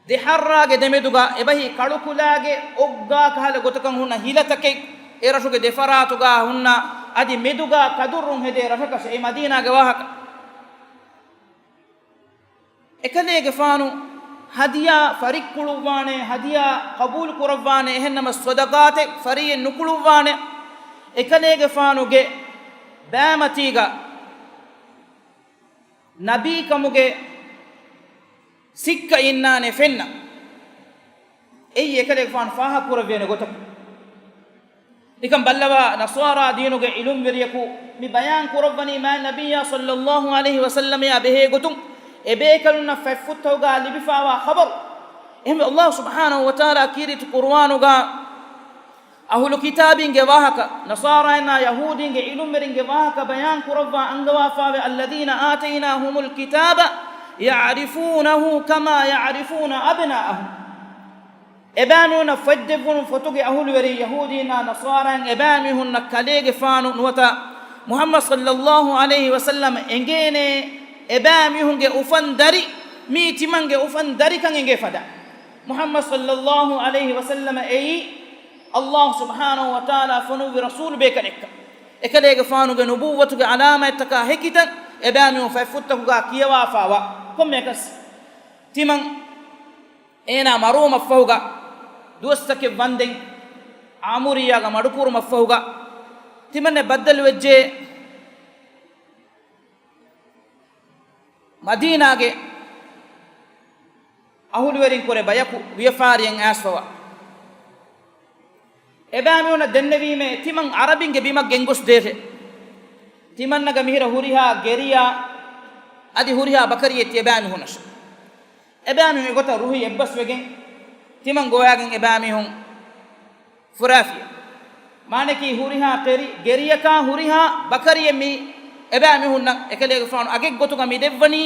ދެ ޙައްރާގެ ދެމެދުގަ އެބަހީ ކަޅުކުލާގެ އޮއްގާ ކަހަލަ ގޮތަކަށް ހުންނަ ހިލަތަކެއް، އެ ރަށުގެ ދެފަރާތުގަ ހުންނަ އަދި މެދުގަ ކަދުރުން ހެދޭ ރަށަކަށެ. އެ މަދީނާގެ ވާހަކަ. އެކަލޭގެފާނު ހަދިޔާ ފަރިއްކުޅުއްވާނެ، ހަދިޔާ ޤަބޫލު ކުރައްވާނެ، އެހެންނަމަ ޞަދަޤާތެއް ފަރިއެއް ނުކުޅުއްވާނެ. އެކަލޭގެފާނުގެ ބައިމަތީގަ ނަބީކަމުގެ ސިއްކަ އިންނާނެ ފެންނަ. އެއީ އެކަލޭގެފާނު ފާހަގަކުރެއްވޭނެ ގޮތަކު. ނިކަން ބައްލަވާ، ނަޞާރާ ދީނުގެ އިލުމްވެރިޔަކު މި ބަޔާން ކުރައްވަނީ މާތް ނަބިއްޔާ ޞައްލައްލާހު ޢަލައިހި ވަސައްލަމައާ ބެހޭ ގޮތުން، އެބޭކަލުންނަށް ފަތްފުށްތަކުގަ ލިބިފާވާ ޚަބަރު. އެހެންވެ، ﷲ ސުބްޙާނަހު ވަތަޢާލާ ކީރިތި ޤުރުއާނުގަ އަހުލު ކިތާބީންގެ ވާހަކަ، ނަޞާރާއިންނާ ޔަހޫދީންގެ އިލުމްވެރިންގެ ވާހަކަ ބަޔާން ކުރައްވާ އަންގަވާފާވެ، الذين آتيناهم الكتاب يعرفونه كما يعرفون أبناءهم. އެބައިމީހުންނަށް ފޮތްދެއްވުނު ފޮތުގެ އަހުލުވެރިން، ޔަހޫދީންނާ ނަޞާރާއިން އެބައިމީހުންނަށް ކަލޭގެފާނު ނުވަތަ މުޙައްމަދު ޞައްލައްލާހު ޢަލައިހި ވަސައްލަމަ އެނގޭނޭ، އެބައިމީހުންގެ އުފަން ދަރި، މީ ތިމަންގެ އުފަން ދަރިކަން އެނގޭ ފަދަ. މުޙައްމަދު ޞައްލައްލާހު ޢަލައިހި ވަސައްލަމަ އެއީ ﷲ ސުބްޙާނަހު ވަތަޢާލާ ފޮނުއްވި ރަސޫލު ބޭކަލެއްކަން. އެކަލޭގެފާނުގެ ނުބުއްވަތުގެ ޢަލާމާތްތަކާ ހެކިތަން އެބައިމީހުން ފަތްފުށްތަކުގަ ކިޔަވާފާވާ. ކޮންމެއަކަސް ތިމަން އޭނާ މަރުވުމަށްފަހުގަ ދުވަސްތަކެއް ވަންދެން އާމޫރިއްޔާގަ މަޑުކުރުމަށްފަހުގަ ތިމަންނެ ބައްދަލުވެއްޖެ. މަދީނާގެ އަހުލުވެރިން ކުރެ ބަޔަކު ވިޔަފާރިއެއް އައިސްފަވާ. އެބައިމީހުންނަށް ދެންނެވީމޭ، ތިމަން ޢަރަބިންގެ ބިމަށް ގެންގޮސްދޭށޭ. ތިމަންނަގަ މިހިރަ ހުރިހާ ގެރިޔާ އަދި ހުރިހާ ބަކަރިއެއް ތި އެބައިމީހުންނަށޭ. އެބައިމީހުން އެގޮތަށް ރުހި އެއްބަސްވެގެން، ތިމަން ގޮވާގެން އެބައިމީހުން ފުރާފިޔޭ. މާނައަކީ ހުރިހާ ގެރި، ގެރިޔަކާ ހުރިހާ ބަކަރިއެއް މި އެބައިމީހުންނަށް އެކަލޭގެފާނު އަގެއްގޮތުގަ މި ދެއްވަނީ.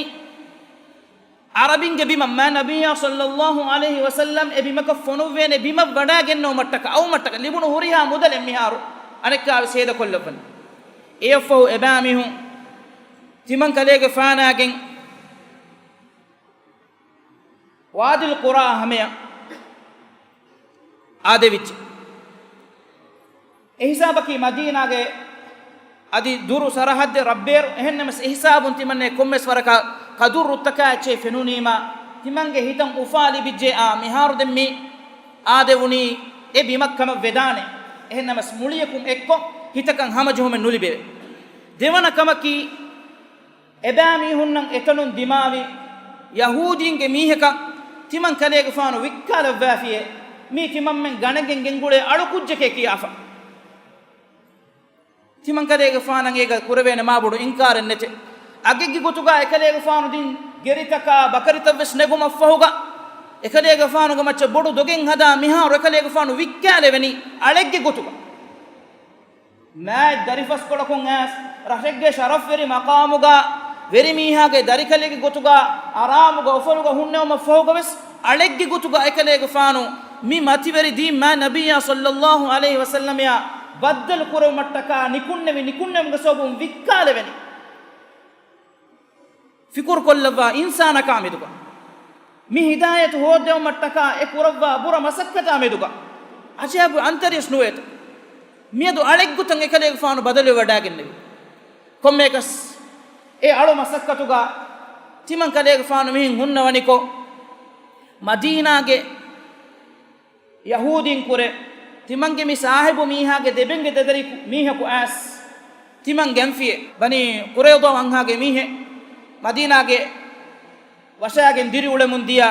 ޢަރަބިންގެ ބިމަށް މާތް ނަބިއްޔާ ޞައްލައްލާހު ޢަލައިހި ވަސައްލަމް އެ ބިމަކަށް ފޮނުއްވޭނެ ބިމަށް ވަޑާގެންނެވުމަށްޓަކާ، އައުމަށްޓަކާ ލިބުނު ހުރިހާ މުދަލެއް މިހާރު އަނެއްކާވެސް ހޭދަކޮށްލައްވަނީ. އެއަށްފަހު އެބައިމީހުން ތިމަން ކަލޭގެފާނާގެން ވާދިލް ޤުރާ ހަމަޔަށް އާދެވިއްޖެ. އެހިސާބަކީ މަދީނާގެ އަދި ދުރު ސަރަޙައްދެއް ރަށްބޭރު. އެހެންނަމަސް އެހިސާބުން ތިމަންނެ ކޮންމެސް ވަރަކަށް ކަދުރުއްތަކާ އެއްޗެއް ފެނުނީމާ، ތިމަންގެ ހިތަށް އުފާ ލިބިއްޖެ އާ މިހާރު ދެން މި އާދެވުނީ އެ ބިމަށް ކަމަށް ވެދާނެ. އެހެންނަމަސް މުޅިއަކުން އެއްކޮށް ހިތަކަށް ހަމަޖެހުމެއް ނުލިބެވޭ. ދެވަނަ ކަމަކީ، އެބައިމީހުންނަށް އެތަނުން ދިމާވި ޔަހޫދީންގެ މީހަކަށް ތިމަން ކަލޭގެފާނު ވިއްކާލައްވާފިއޭ، މީ ތިމަންމެން ގަނެގެން ގެންގުޅޭ އަޅުކުއްޖެކޭ ކިޔާފަ. ތިމަން ކަލޭގެފާނަށް އޭގަ ކުރެވޭނެ މާބޮޑު އިންކާރެއް ނެތެ. އަގެއްގެ ގޮތުގަ އެކަލޭގެފާނު ދިން ގެރިތަކާ ބަކަރިތައް ވެސް ނެގުމަށްފަހުގަ، އެކަލޭގެފާނުގެ މައްޗަށް ބޮޑު ދޮގެއް ހަދާ މިހާރު އެކަލޭގެފާނު ވިއްކާލެވެނީ އަޅެއްގެ ގޮތުގަ. މާތް ދަރިފަސްކޮޅަކުން އައިސް، ރަށެއްގެ ޝަރަފްވެރި މަޤާމުގަ، ވެރިމީހާގެ ދަރިކަލެއްގެ ގޮތުގަ، އަރާމުގަ އުފަލުގަ ހުންނެވުމަށް ފަހުގަވެސް، އަޅެއްގެ ގޮތުގަ އެކަލޭގެފާނު މި މަތިވެރި ދީން މާތް ނަބިއްޔާ ޞައްލައްލާހު ޢަލައިހި ވަސައްލަމައާ ބައްދަލު ކުރެވުމަށްޓަކާ ނިކުންނެވި، ނިކުންނެވުމުގެ ސަބަބުން ވިއްކާލެވެނީ. ފިކުރުކޮށްލައްވާ އިންސާނަކާ މެދުގަ، މި ހިދާޔަތު ހޯއްދެވުމަށްޓަކާ އެ ކުރައްވާ ބުރަ މަސައްކަތާ މެދުގަ، އަޖައިބު އަންތަރީސް ނުވޭތަ؟ މިއަދު އަޅެއްގޮތަށް އެކަލޭގެފާނު ބަދަލުވެވަޑައިގެންނެވި. ކޮންމެއަކަސް އެ އަޅު މަސައްކަތުގަ ތިމަން ކަލޭގެފާނު މިހެން ހުންނަވަނިކޮށް، މަދީނާގެ ޔަހޫދީން ކުރެ، ތިމަންގެ މި ސާހިބު މީހާގެ ދެބެންގެ ދެދަރި މީހަކު އައިސް ތިމަން ގެންފިއޭ. ބަނީ ޤުރައިޟާ ވަންހާގެ މީހެއް، މަދީނާގެ ވަށާގެން ދިރިއުޅެމުން ދިޔަ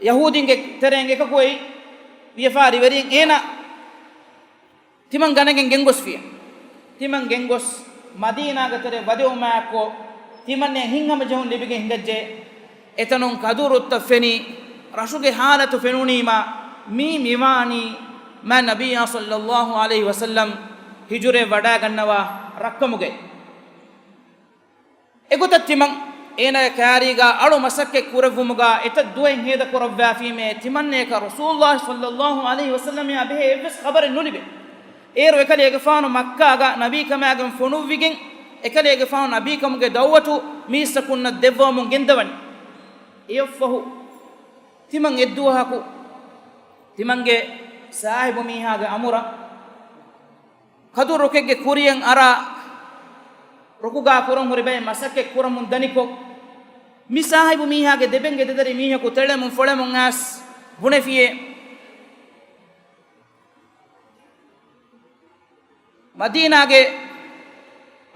ޔަހޫދީންގެ ތެރެއިން އެކަކު އޮތް ވިޔަފާރި ވެރިން އޭނާ ތިމަން ގަނެގެން ގެންގޮސްފިޔަ. ތިމަން ގެންގޮސް މަދީނާގެ ތެރެ ވަދެވުމާއެކު، ތިމަންނޭ ހިތްހަމަޖެހުން ލިބިގެން ހިނގައްޖެ. އެތަނުން ކަދުރުއްތައް ފެނި، ރަށުގެ ހާލަތު ފެނުނީމާ، މީ މިވާނީ މާތް ނަބިއްޔާ ޞައްލައްލާހު ޢަލައިހި ވަސައްލަމް ހިޖުރައެއް ވަޑައިގަންނަވާ ރަށްކަމުގައި. އެގޮތަށް ތިމަން އޭނާގެ ކާރީގަ އަޅު މަސައްކަތް ކުރެއްވުމުގަ އެތައް ދުވަހެއް ހޭދަ ކުރައްވާފީމޭ، ތިމަންނަޔަކަށް ރަސޫލުﷲ ޞައްލައްލާހު ޢަލައިހި ވަސައްލަމައާ ބެހޭ އެއްވެސް ޚަބަރެއް ނުލިބޭ. އޭރު އެކަލޭގެފާނު މައްކާގަ ނަބީކަމާގެން ފޮނުއްވިގެން، އެކަލޭގެފާނު ނަބީކަމުގެ ދަޢުވަތު މީސްތަކުންނަށް ދެއްވަމުން ގެންދަވަނީ. އެއަށްފަހު ތިމަން އެއްދުވަހަކު ތިމަންގެ ސާހިބު މީހާގެ އަމުރަށް ކަދުރު ރުކެއްގެ ކުރިޔަށް އަރާ، ރުކުގާ ކުރަން ހުރި ބައެއް މަސައްކަތް ކުރަމުން ދަނިކޮށް، މި ސާހިބު މީހާގެ ދެބެންގެ ދެދަރި މީހަކު ތެޅެމުން ފޮޅެމުން އައިސް ބުނެފިޔޭ. މަދީނާގެ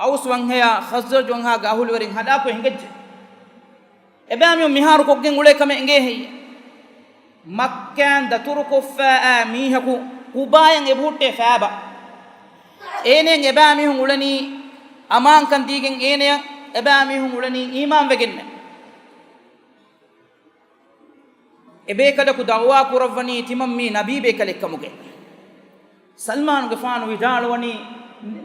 އައުސް ވަންހަޔާ ޚަޒްރަޖް ވަންހާގެ އަހުލުވެރިން ހަލާކުވެ ހިނގައްޖެ. އެބައިމީހުން މިހާރު ކޮށްގެން އުޅޭ ކަމެއް އެނގޭ ހެއްޔެވެ؟ މައްކާން ދަތުރުކޮށްފައި އައި މީހަކު ޤުބާޔަށް އެބަހުއްޓޭ ފައިބަ. އޭނައަށް އެބައިމީހުން އުޅެނީ އަމާންކަން ދީގެން، އޭނައަށް އެބައިމީހުން އުޅެނީ އީމާންވެގެންނޭ. އެބޭކަލަކު ދަޢުވާ ކުރައްވަނީ ތިމަން މީ ނަބީބޭކަލެއްކަމުގައި. ސަލްމާނުގެފާނު ވިދާޅުވަނީ،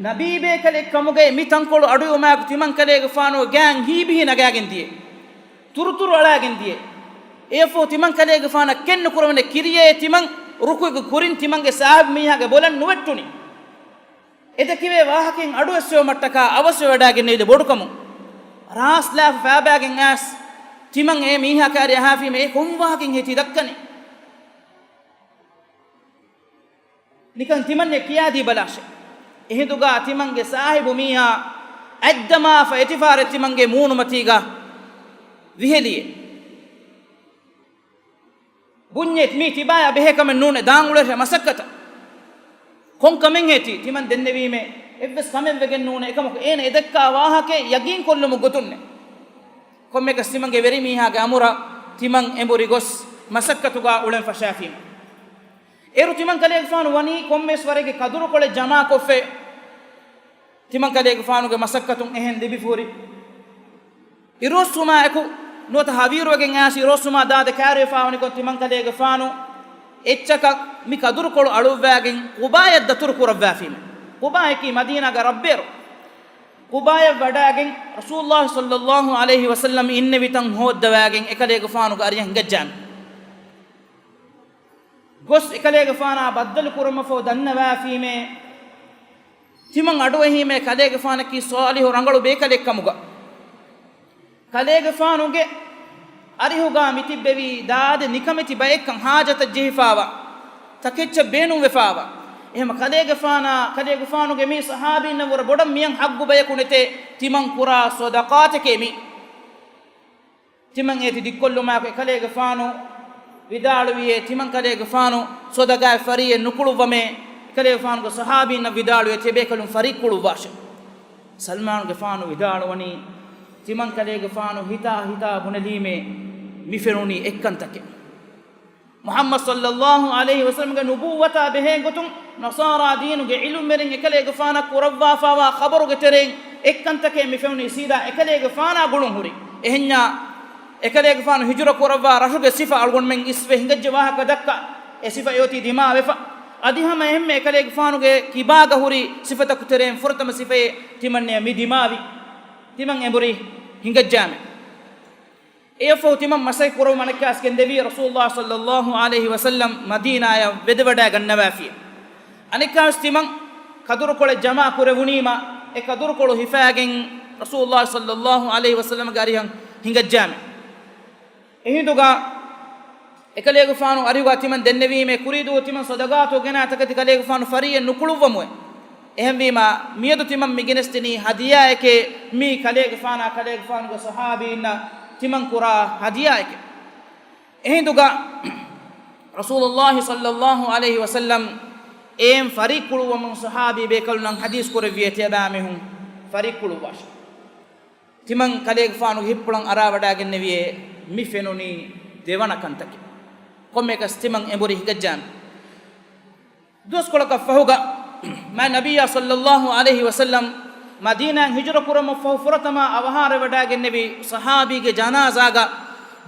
ނަބީބޭކަލެއްކަމުގައި މި ތަންކޮޅު އަޑުއިވުމާއެކު ތިމަންކަލޭގެފާނުގެ ގާތް ހީބިހި ނަގާގެން ދިޔަ، ތުރުތުރު އަޅާގެން ދިޔަ. އެއަށްފަހު ތިމަންކަލޭގެފާނަށް ކެތްނުކުރެވޭނެ ކިރިޔައޭ ތިމަން ރުކުގެ ކުރިން ތިމަންގެ ސާހިބު މީހާގެ ބޮލަށް ނުވެއްޓުނީ. އެދެކެވޭ ވާހަކައިން އަޑުއެއްސެވުމަށްޓަކާ އަވަސްވެވަޑައިގެންނެވިދެ ބޮޑުކަމުން. ރާސްލާފަ ފައިބާގެން އައިސް ތިމަން އެ މީހާ ކާރި އަހާފީމޭ އެ ކޮން ވާހަކައެއް ހޭތީ ދައްކަނީ؟ ނިކަން ތިމަންނެ ކިޔާދީ ބަލާށޭ. އެހިނދުގާ ތިމަންގެ ސާހިބު މީހާ އަތްދަމާފަ އެތިފާރެއް ތިމަންގެ މޫނުމަތީގާ ވިހެލިއޭ. ބުންޏޭ މީ ތިބާޔާ ބެހޭ ކަމެއް ނޫނޭ، ދާން އުޅޭށޭ މަސައްކަތަށް. ކޮން ކަމެއް ހޭތީ؟ ތިމަން ދެންނެވީމޭ އެއްވެސް ކަމެއް ވެގެން ނޫނޭ. އެކަމަކު އޭނަ އެ ދައްކާ ވާހަކައެއް ޔަގީން ކޮށްލުމުގެ ގޮތުންނޭ. ކޮންމެއަކަސް ތިމަންގެ ވެރިމީހާގެ އަމުރަށް ތިމަން އެނބުރި ގޮސް މަސައްކަތުގާ އުޅެން ފަށާފީމޭ. އޭރު ތިމަން ކަލޭގެފާނު ވަނީ ކޮންމެވެސް ވަރެއްގެ ކަދުރުކޮޅެއް ޖަމާކޮށްފައި. ތިމަން ކަލޭގެފާނުގެ މަސައްކަތުން އެހެން ލިބިފަހުރި. އިރުއޮއްސުމާއެކު ނުވަތަ ހަވީރުވެގެން އައިސް އިރުއޮއްސުމާ ދާދެ ކާރިވެފާވަނިކޮށް ތިމަން ކަލޭގެފާނު އެއްޗަކަށް މި ކަދުރުކޮޅު އަޅުއްވާގެން ޤުބާޔަށް ދަތުރު ކުރައްވާފީމެ. ޤުބާޔަކީ މަދީނާގެ ރަށްބޭރު. ޤުބާޔަށް ވަޑައިގެން ރަސޫލުﷲ ޞައްލައްލާހު ޢަލައިހި ވަސައްލަމް އިންނެވި ތަން ހޯއްދަވާގެން އެކަލޭގެފާނުގެ އަރިޔަށް ހިނގައްޖާމެ. ގޮސް އެކަލޭގެފާނާ ބައްދަލު ކުރުމަށްފަހު ދަންނަވާފީމޭ، ތިމަން އަޑުއެހީމޭ ކަލޭގެފާނަކީ ޞާލިޙު ރަނގަޅު ބޭކަލެއްކަމުގަ. ކަލޭގެފާނުގެ އަރިހުގާ މިތިއްބެވީ ދާދެ ނިކަމެތި ބައެއްކަން ހާޖަތަށް ޖެހިފާވާ، ތަކެއްޗަށް ބޭނުންވެފާވާ. އެހެމަ ކަލޭގެފާނާ، ކަލޭގެފާނުގެ މި ޞަޙާބީންނަށް ވުރެ ބޮޑަށް މިއަން ޙައްޤު ބަޔަކު ނެތޭ ތިމަން ކުރާ ޞަދަޤާތެކޭ މީ. ތިމަން އޭތި ދިއްކޮށްލުމާއެކު އެކަލޭގެފާނު ވިދާޅުވިއޭ، ތިމަން ކަލޭގެފާނު ޞަދަޤާތް ފަރީއެއް ނުކުޅުއްވަމޭ. ކަލޭގެފާނުގެ ޞަޙާބީންނަށް ވިދާޅުވެ ތިޔަބޭކަލުން ފަރިއްކުޅުއްވާށެ. ސަލްމާނުގެފާނު ވިދާޅުވަނީ، ތިމަން ކަލޭގެފާނު ހިތާ ހިތާ ބުނެލީމޭ، މި ފެނުނީ އެއްކަންތަކެއް. މުޙައްމަދު ޞައްލައްލާހު ޢަލައިހި ވަސައްލަމްގެ ނުބުއްވަތާ ބެހޭގޮތުން ނަޞާރާ ދީނުގެ ޢިލްމުވެރިން އެކަލޭގެފާނަށް ކުރައްވާފައިވާ ޚަބަރުގެ ތެރެއިން އެއްކަންތަކެއް މި ފެނުނީ ސީދާ އެކަލޭގެފާނާ ގުޅުން ހުރި. އެހެންޏާ އެކަލޭގެފާނު ހިޖުރަ ކުރައްވާ ރަށުގެ ސިފަ އަޅުގަނޑުމެން އިސްވެ ހިނގައްޖެ ވާހަކަ ދައްކާ، އެ ސިފަ އެއޮތީ ދިމާވެފަ. އަދި ހަމަ އެހެންމެ އެކަލޭގެފާނުގެ ކިބާގަ ހުރި ސިފަތަކު ތެރެއިން ފުރަތަމަ ސިފައެއް ތިމަންނަޔަށް މި ދިމާވި. ތިމަން އެނބުރި ހިނގައްޖާމެ. އެއަށްފަހު ތިމަން މަސައްކަތް ކުރަމުން އަނެއްކާވެސް ގެންދެވީ ރަސޫލުﷲ ޞައްލައްލާހު ޢަލައިހި ވަސައްލަމް މަދީނާޔަށް ވެދެވަޑައިގަންނަވާފިޔޭ. އަނެއްކާވެސް ތިމަން ކަދުރުކޮޅެއް ޖަމާ ކުރެވުނީމާ، އެ ކަދުރުކޮޅު ހިފާގެން ރަސޫލުﷲ ޞައްލައްލާހު ޢަލައިހި ވަސައްލަމްގެ އަރިހަށް ހިނގައްޖާމެ. އެހިނދުގަ އެކަލޭގެފާނު އަރިހުގަ ތިމަން ދެންނެވީމޭ، ކުރީދޫ ތިމަން ޞަދަޤާތު ގެނާ ތަކެތި ކަލޭގެފާނު ފަރީއެއް ނުކުޅުއްވަމުވެ. އެހެންވީމާ، މިއަދު ތިމަން މި ގެނެސްދިނީ ހަދިޔާއެކޭ، މީ ކަލޭގެފާނާ ކަލޭގެފާނުގެ ޞަޙާބީންނަށް ތިމަން ކުރާ ހަދިޔާއެކޭ. އެހިނދުގަ ރަސޫލުﷲ ޞައްލައްލާހު ޢަލައިހި ވަސައްލަމް އޭން ފަރިއްކުޅުއްވަމުން ޞަޙާބީ ބޭކަލުންނަށް ޙަދީޘް ކުރެއްވިޔޭ، ތިޔަބައިމީހުން ފަރިއްކުޅުއްވާށޭ. ތިމަން ކަލޭގެފާނުގެ ހިތްޕުޅަށް އަރާވަޑައިގެންނެވިޔޭ، މި ފެނުނީ ދެވަނަ ކަންތަކެއް. ކޮންމެއަކަސް ތިމަން އެނބުރި ހިނގައްޖާމެ. ދުވަސްކޮޅަކަށް ފަހުގަ މާތް ނަބިއްޔާ ޞައްލައްލާހު ޢަލައިހި ވަސައްލަމް މަދީނާއިން ހިޖުރަ ކުރަމުން ފަހު ފުރަތަމަ އަވަހާރަވެވަޑައިގެންނެވި ޞަޙާބީގެ ޖަނާޒާގަ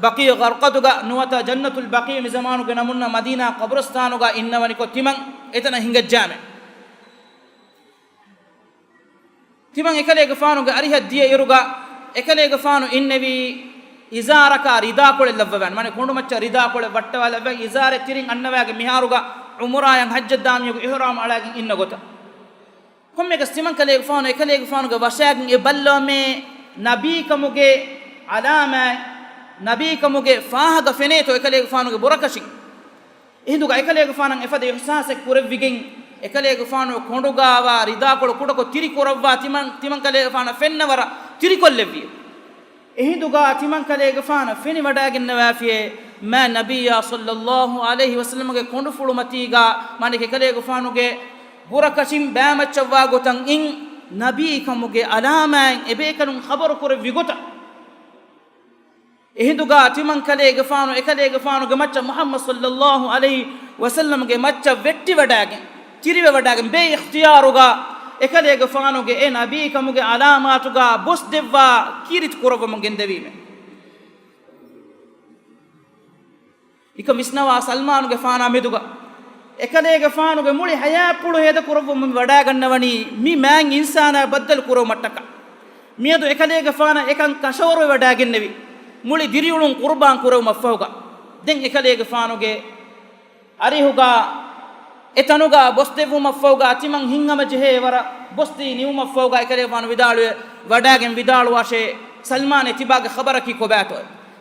ބަޤީޢު ޣަރްޤަދުގަ ނުވަތަ ޖަންނަތުލް ބަޤީޢު މި ޒަމާނުގެ ނަމުންނަށް މަދީނާ ޤަބުރުސްތާނުގަ އިންނަވަނިކޮށް ތިމަން އެތަނަށް ހިނގައްޖާމެ. ތިމަން އެކަލޭގެފާނުގެ އަރިހަށް ދިޔަ އިރުގަ އެކަލޭގެފާނު އިންނެވީ އިޒާރަކާ ރިދާކޮޅެއް ލައްވަވާނެ. މާނަ ކޮނޑުމައްޗަށް ރިދާކޮޅެއް ވައްޓަވާލައްވާ އިޒާރެއް ތިރިން އަންނަވާގެ މިހާރުގަ ޢުމުރާޔަށް ޙައްޖަށް ދާ މީހަކު އިޙްރާމް އަޅާގެން އިންނަ ގޮތަށް. ކޮންމެއަކަސް ތިމަން ކަލޭގެފާނު އެކަލޭގެފާނުގެ ވަށާގެން އެ ބައްލަވަމޭ ނަބީކަމުގެ ޢަލާމާތް، ނަބީކަމުގެ ފާހަގަ ފެނޭތޯ އެކަލޭގެފާނުގެ ބުރަކަށިން. އެހިނދުގަ އެކަލޭގެފާނަށް އެފަދަ އިޙްސާސެއް ކުރެއްވިގެން، އެކަލޭގެފާނު ކޮނޑުގާވާ ރިދާކޮޅު ކުޑަކޮށް ތިރިކުރައްވާ ތިމަން، ތިމަން ކަލޭގެފާނަށް ފެންނަ ވަރަށް ތިރިކޮށްލެއްވި. އެހިނދުގަ ތިމަން ކަލޭގެފާނަށް ފެނިވަޑައިގެންނަވާފިޔޭ، މާތް ނަބިއްޔާ ޞައްލައްލާހު ޢަލައިހި ވަސައްލަމްގެ ކޮނޑުފުޅުމަތީގަ، މާނަ އެކަލޭގެފާނުގެ ބުރަކަށިން ބައިމައްޗަށްވާ ގޮތަށް އިން ނަބީކަމުގެ ޢަލާމާތް އެބޭކަލުން ޚަބަރު ކުރެއްވި ގޮތަށް. އެހިނދުގަ ތިމަން ކަލޭގެފާނު އެކަލޭގެފާނުގެ މައްޗަށް މުޙައްމަދު ޞައްލައްލާހު ޢަލައިހި ވަސައްލަމްގެ މައްޗަށް ވެއްޓިވަޑައިގެން، ތިރިވެވަޑައިގެން، ބޭ އިޚްތިޔާރުގަ އެކަލޭގެފާނުގެ އެ ނަބީކަމުގެ ޢަލާމާތުގަ ބޮސް ދެއްވާ ކީރިތި ކުރައްވަމުން ގެންދެވީމެ. އެކަން ވިސްނަވާ ސަލްމާނުގެފާނާ މެދުގަ އެކަލޭގެފާނުގެ މުޅި ޙަޔާތްޕުޅު ހޭދަކުރައްވަމުން ވަޑައިގަންނަވަނީ މި މާތް އިންސާނާ ބައްދަލު ކުރެވުމަށްޓަކާ. މިއަދު އެކަލޭގެފާނަށް އެކަން ކަށަވަރުވެވަޑައިގެންނެވި، މުޅި ދިރިއުޅުން ޤުރުބާން ކުރެވުމަށްފަހުގަ، ދެން އެކަލޭގެފާނުގެ އަރިހުގަ އެ ތަނުގަ ބޮސްދެއްވުމަށްފަހުގަ ތިމަން ހިތްހަމަޖެހޭ ވަރަށް ބޮސްދީ ނިމުމަށްފަހުގަ އެކަލޭގެފާނު ވިދާޅުވެ ވަޑައިގެން ވިދާޅުވާށޭ، ސަލްމާން ތިބާގެ ޚަބަރަކީ ކޮބާތޯ؟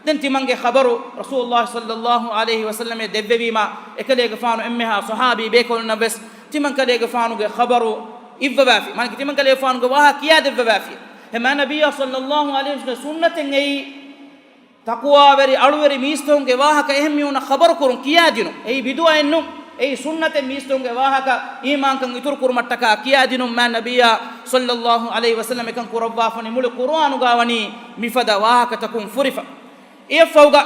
ދެން ތިމަންގެ ޚަބަރު ރަސޫލުﷲ ޞައްލައްލާހު ޢަލައިހި ވަސައްލަމަށް ދެއްވެވީމާ، އެކަލޭގެފާނު އެންމެހާ ޞަޙާބީ ބޭކަލުންނަށް ވެސް ތިމަން ކަލޭގެފާނުގެ ޚަބަރު އިއްވަވާފި. މާނަ ތިމަން ކަލޭގެފާނުގެ ވާހަކަ ކިޔާދެއްވަވާފި. އެ މާތް ނަބިއްޔާ ޞައްލައްލާހު ޢަލައިހި ވަސައްލަމްގެ ސުންނަތެއް އެއީ، ތަޤުވާވެރި އަޅުވެރި މީސްތަކުންގެ ވާހަކަ އެހެން މީހުންނަށް ޚަބަރު ކުރުން ކިޔާދިނުން. އެއީ ބިދުޢައެއް ނޫން. އެއީ ސުންނަތެއް މީސްތަކުންގެ ވާހަކަ އީމާންކަން އިތުރު ކުރުމަށްޓަކާ ކިޔާދިނުން. މާތް ނަބިއްޔާ ޞައްލައްލާހު ޢަލައިހި ވަސައްލަމް އެކަން ކުރައްވާފަނި މުޅި ޤުރުއާނުގަ ވަނީ މިފަދަ ވާހަކަތަކުން ފުރިފަ. އެއަށްފަހުގަ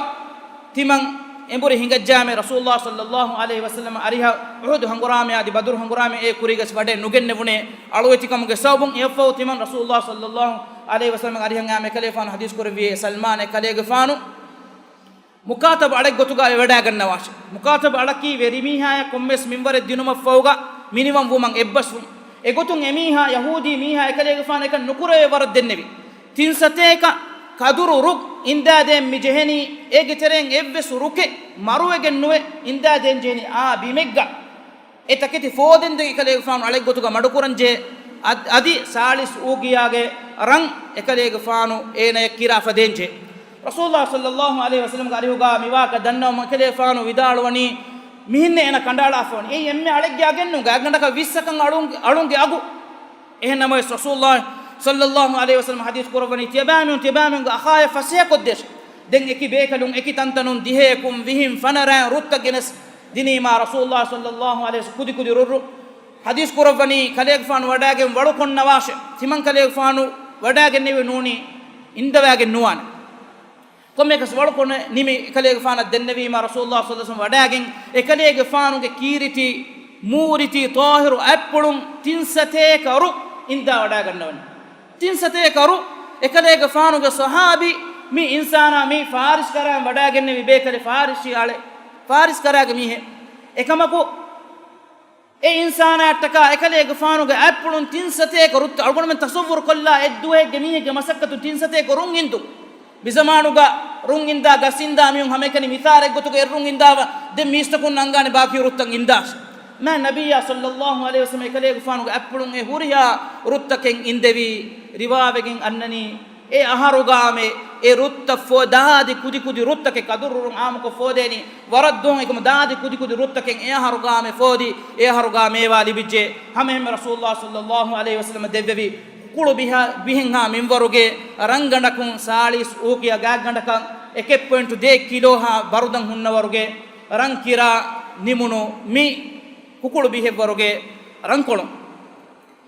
ތިމަން އެނބުރި ހިނގައްޖާމެ ރަސޫލުﷲ ޞައްލައްލާހު ޢަލައިހި ވަސައްލަމް އަރިހަށް އުޙުދު ހަނގުރާމައާ އަދި ބަދުރު ހަނގުރާމަ އެ ކުރީގަސް ވަޑައެއް ނުގެންނެވުނޭ އަޅުވެތިކަމުގެ ސަބަބުން. އެއަށްފަހު ތިމަން ރަސޫލުﷲ ޞައްލައްލާހު ޢަލައިހި ވަސައްލަމް އަރިހަށް އައިމެ ކަލޭގެފާނު ޙަދީޘް ކުރެއްވި ސަލްމާން އެކަލޭގެފާނު މުކާތަބު އަޅެއްގޮތުގަ ވެވަޑައިގަންނަވާށެ. މުކާތަބު އަޅަކީ ވެރިމީހާޔަށް ކޮންމެސް މިންވަރެއް ދިނުމަށްފަހުގަ މިނިވަން ވުމަށް އެއްބަސްވުން. އެގޮތުން އެމީހާ ޔަހޫދީ މީހާ އެކަލޭގެފާނަށް އެކަން ނުކުރެވޭ ވަރަށް ދެންނެވި. ތިން ސަތޭކަ ކަދުރު ރުއް އިންދާދޭން މި ޖެހެނީ، އޭގެ ތެރެއިން އެއްވެސް ރުކެއް މަރުވެގެން ނުވެ އިންދާދޭން ޖެހެނީ އާ ބިމެއްގަ. އެ ތަކެތި ފޯދެންދެން އެކަލޭގެފާނު އަޅެއްގޮތުގަ މަޑުކުރަންޖެހޭ، އަދި، އަދި ސާޅީސް އޫގިޔާގެ ރަން އެކަލޭގެފާނު އޭނަޔަށް ކިރާފަ ދޭންޖެހޭ. ރަސޫލުﷲ ޞައްލައްލާހު ޢަލައިހި ވަސައްލަމްގެ އަރިހުގަ މިވާހަކަ ދަންނަވަމުން އެކަލޭގެފާނު ވިދާޅުވަނީ، މިހެންނޭ އޭނަ ކަނޑައަޅާފަ ވަނީ. އެއީ އެންމެ އަޅެއްގެ އަގެއްނޫން، ގާތްގަނޑަކަށް ވިއްސަކަށް އަޅުން، އަޅުންގެ އަގު. އެހެންނަމަވެސް ރަސޫލުﷲ ޞައްލައްލާހު ޢަލައިހި ވަސައްލަމް ޙަދީޘް ކުރައްވަނީ، ތިޔަބައިމީހުން، ތިޔަބައިމީހުންގެ އަޚާޔަށް ފަސޭހަކޮށްދޭށޭ. ދެން އެކި ބޭކަލުން އެކި ތަންތަނުން ދިހަޔަކުން ވިހިން ފަނަރައިން ރުއްތައް ގެނެސް ދިނީމާ ރަސޫލުﷲ ޞައްލައްލާހު ޢަލައިހި ވަސައްލަމް ކުދިކުދި ރުއްރު ޙަދީޘް ކުރައްވަނީ ކަލޭގެފާނު ވަޑާގެން ވަޅުކޮށްނަވާށޭ. ތިމަން ކަލޭގެފާނު ވަޑާގެންނެވި ނޫނީ އިންދަވާގެން ނުވާނެ. ކޮންމެއަކަސް ވަޅުކޮށް ނިމި އެކަލޭގެފާނަށް ދެންނެވީމާ، ރަސޫލުﷲ ޞައްލަﷲު ޢަލައިހި ވަސައްލަމަ ވަޑާގެން އެކަލޭގެފާނުގެ ކީރިތި، މޫރިތި، ޠާހިރު އަތްޕުޅުން ތިން ސަތޭކަ ރުއް އިންދާ ވަޑާގަންނަވަނީ. ތިން ސަތޭކަ ރުއް. އެކަލޭގެފާނުގެ ޞަޙާބީ މި އިންސާނާ މީ ފާރިސް ކަރާން ވަޑާގެންނެވި ބޭކަލެއް، ފާރިސީ އަޅެއް، ފާރިސް ކަރާގެ މީހެއް. އެކަމަކު، އެ އިންސާނާއަށްޓަކާ އެކަލޭގެފާނުގެ އަތްޕުޅުން ތިން ސަތޭކަ ރުއްތައް. އަޅުގަނޑުމެން ތަޞައްވުރު ކޮށްލާ އެއްދުވަހެއްގެ މީހެއްގެ މަސައްކަތު ތިން ސަތޭކަ ރުއް އިންދުން. މިޒަމާނުގަ ރުއް އިންދާ ގަސް އިންދާ މީހުން ހަމައެކަނި މިސާލެއްގޮތުގަ އެއްރުއް އިންދާ ދެން މީސްތަކުން އަންގާނެ ބާކީ ރުއްތައް އިންދާށޭ. މާތް ނަބިއްޔާ ޞައްލަﷲު ޢަލައިހި ވަސައްލަމަ އެކަލޭގެފާނުގެ އަތްޕުޅުން އެ ހުރިހާ ރުއްތަކެއް އިންދެވީ. ރިވާވެގެން އަންނަނީ، އެ އަހަރުގާމެ އެ ރުއްތައް ފޯ-، ދާދި ކުދިކުދި ރުއްތަކެއް، ކަދުރު ރުއް ޢާއްމުކޮށް ފޯދޭނީ ވަރަށް ދުވަހު، އެކަމު ދާދި ކުދިކުދި ރުއްތަކެއް އެ އަހަރުގާމެ ފޯދި، އެ އަހަރުގާ މޭވާ ލިބިއްޖެ. ހަމައެހެންމެ ރަސޫލުﷲ ޞައްލަﷲު ޢަލައިހި ވަސައްލަމަ ދެއްވެވި ކުޅު ބިހަ-، ބިހެއްހާ މިންވަރުގެ ރަންގަނޑަކުން ސާޅީސް އޫކިޔާ ގާތްގަނޑަކަށް އެކެއް ޕޮއިންޓު ދޭއް ކިލޯހާ ބަރުދަން ހުންނަވަރުގެ ރަން ކިރާ ނިމުނު މި ކުކުޅު ބިހެއްވަރުގެ ރަންކޮޅުން.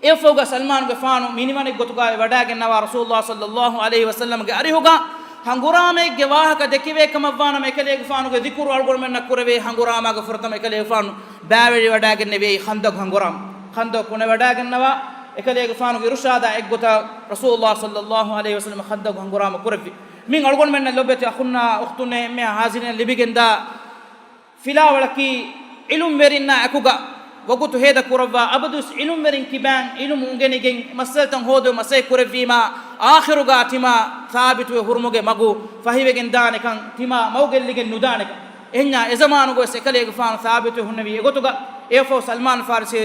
އެއަށްފަހުގަ ސަލްމާނުގެފާނު މިނިވަނެއްގޮތުގައި ވަޑާގެންނަވާ ރަސޫލުﷲ ޞައްލަﷲު ޢަލައިހި ވަސައްލަމަގެ އަރިހުގަ ހަނގުރާމައެއްގެ ވާހަކަ ދެކިވޭ ކަމަށްވާނަމަ، އެކަލޭގެފާނުގެ ޛިކުރު އަޅުގަނޑުމެންނަށް ކުރެވޭ. ހަނގުރާމާގެ ފުރަތަމަ އެކަލޭގެފާނު ބައިވެރިވަޑާގެންނެވި ޚަންދަޤު ހަނގުރާމަ. ޚަންދަޤު ކުނެވަޑާގެންނަވާ، އެކަލޭގެފާނުގެ އިރުޝާދާ އެއްގޮތަށް ރަސޫލުﷲ ޞައްލަﷲު ޢަލައިހި ވަސައްލަމަ ޚަންދަޤު ހަނގުރާމަ ކުރެއްވި. މިން އަޅުގަނޑުމެންނަށް ލޮބުވެތި އަޚުންނާ އުޚްތުންނޭ އެންމެހާ ޙާޟިރީން ލިބިގެންދާ ފިލާވަޅަކީ، ޢިލްމުވެރިންނާ އެކުގަ ވަގުތު ހޭދަ ކުރައްވާ، އަބަދުވެސް ޢިލްމުވެރިން ކިބައިން ޢިލްމު އުނގެނިގެން މައްސަލަތައް ހޯދުމަށް މަސައްކަތް ކުރެއްވީމާ، އާޚިރުގަ ތިމާ ސާބިތުވެ ހުރުމުގެ މަގު ފަހިވެގެން ދާނެކަން، ތިމާ މަގު ގެއްލިގެން ނުދާނެކަން. އެހެންޏާ އެޒަމާނުގަވެސް އެކަލޭގެފާނު ސާބިތުވެ ހުންނެވީ އެގޮތުގަ. އެއަށްފަހު ސަލްމާން ފާރިސީ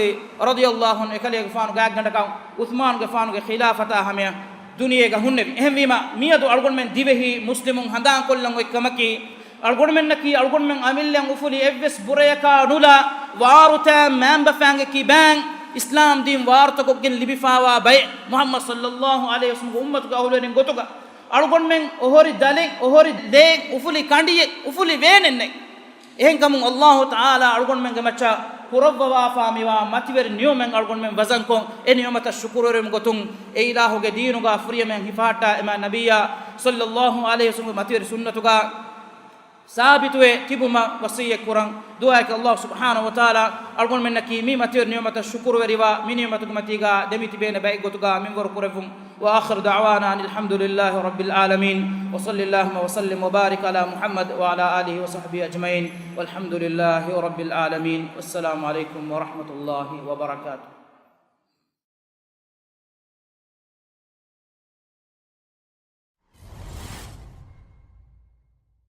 ރަޟިޔަﷲު ޢަންހު އެކަލޭގެފާނު ގާތްގަނޑަކަށް ޢުޘްމާނުގެފާނުގެ ޚިލާފަތާ ހަމަޔަށް ދުނިޔޭގަ ހުންނެވި. އެހެންވީމާ، މިއަދު އަޅުގަނޑުމެން ދިވެހި މުސްލިމުން ހަނދާންކޮށްލަން އޮތް ކަމަކީ، އަޅުގަނޑުމެންނަކީ އަޅުގަނޑުމެން އަމިއްލައަށް އުފުލި އެއްވެސް ބުރަޔަކާ ނުލާ، ވާރުތައިން މައިންބަފައިންގެ ކިބައިން އިސްލާމް ދީން ވާރުތަކޮށްގެން ލިބިފާވާ ބައެއް، މުޙައްމަދު ޞައްލަﷲު ޢަލައިހި ވަސައްލަމަގެ އުއްމަތުގެ އަހުލުވެރިން ގޮތުގަ، އަޅުގަނޑުމެން އޮހޮރި ދަލެއް، އޮހޮރި ލޭއް، އުފުލި ކަނޑިއެއް، އުފުލި ވޭނެއްނެތް. އެހެންކަމުން ﷲ ތަޢާލާ އަޅުގަނޑުމެންގެ މައްޗަށް ކުރައްވަވާފާ މިވާ މަތިވެރި ނިޢުމަތް އަޅުގަނޑުމެން ވަޒަންކޮށް، އެ ނިޢުމަތަށް ޝުކުރުވެރިވުމުގެ ގޮތުން އެ އިލާހުގެ ދީނުގަ ފުރިހަމައިން ހިފަހައްޓާ، އެމާތް ނަބިއްޔާ ޞައްލަﷲު ޢަލައިހި ވަސައްލަމަގެ މަތިވެރި ސުންނަތުގަ ސާބިތުވެ ތިބުމަށް ވަޞިއްޔަތް ކުރަން. ދުޢާއަކީ ﷲ ސުބްޙާނަހޫ ވަތަޢާލާ އަޅުގަނޑުމެންނަކީ މި މަތިވެރި ނިޢުމަތަށް ޝުކުރުވެރިވާ، މި ނިޢުމަތުގެ މަތީގަ ދެމިތިބޭނެ ބައެއްގޮތުގަ މިންވަރު ކުރެއްވުން. وآخر دعوانا أن الحمد لله رب العالمين، وصل اللهم وسلم وبارك على محمد وعلى آله وصحبه أجمعين، والحمد لله رب العالمين، والسلام عليكم ورحمة الله وبركاته.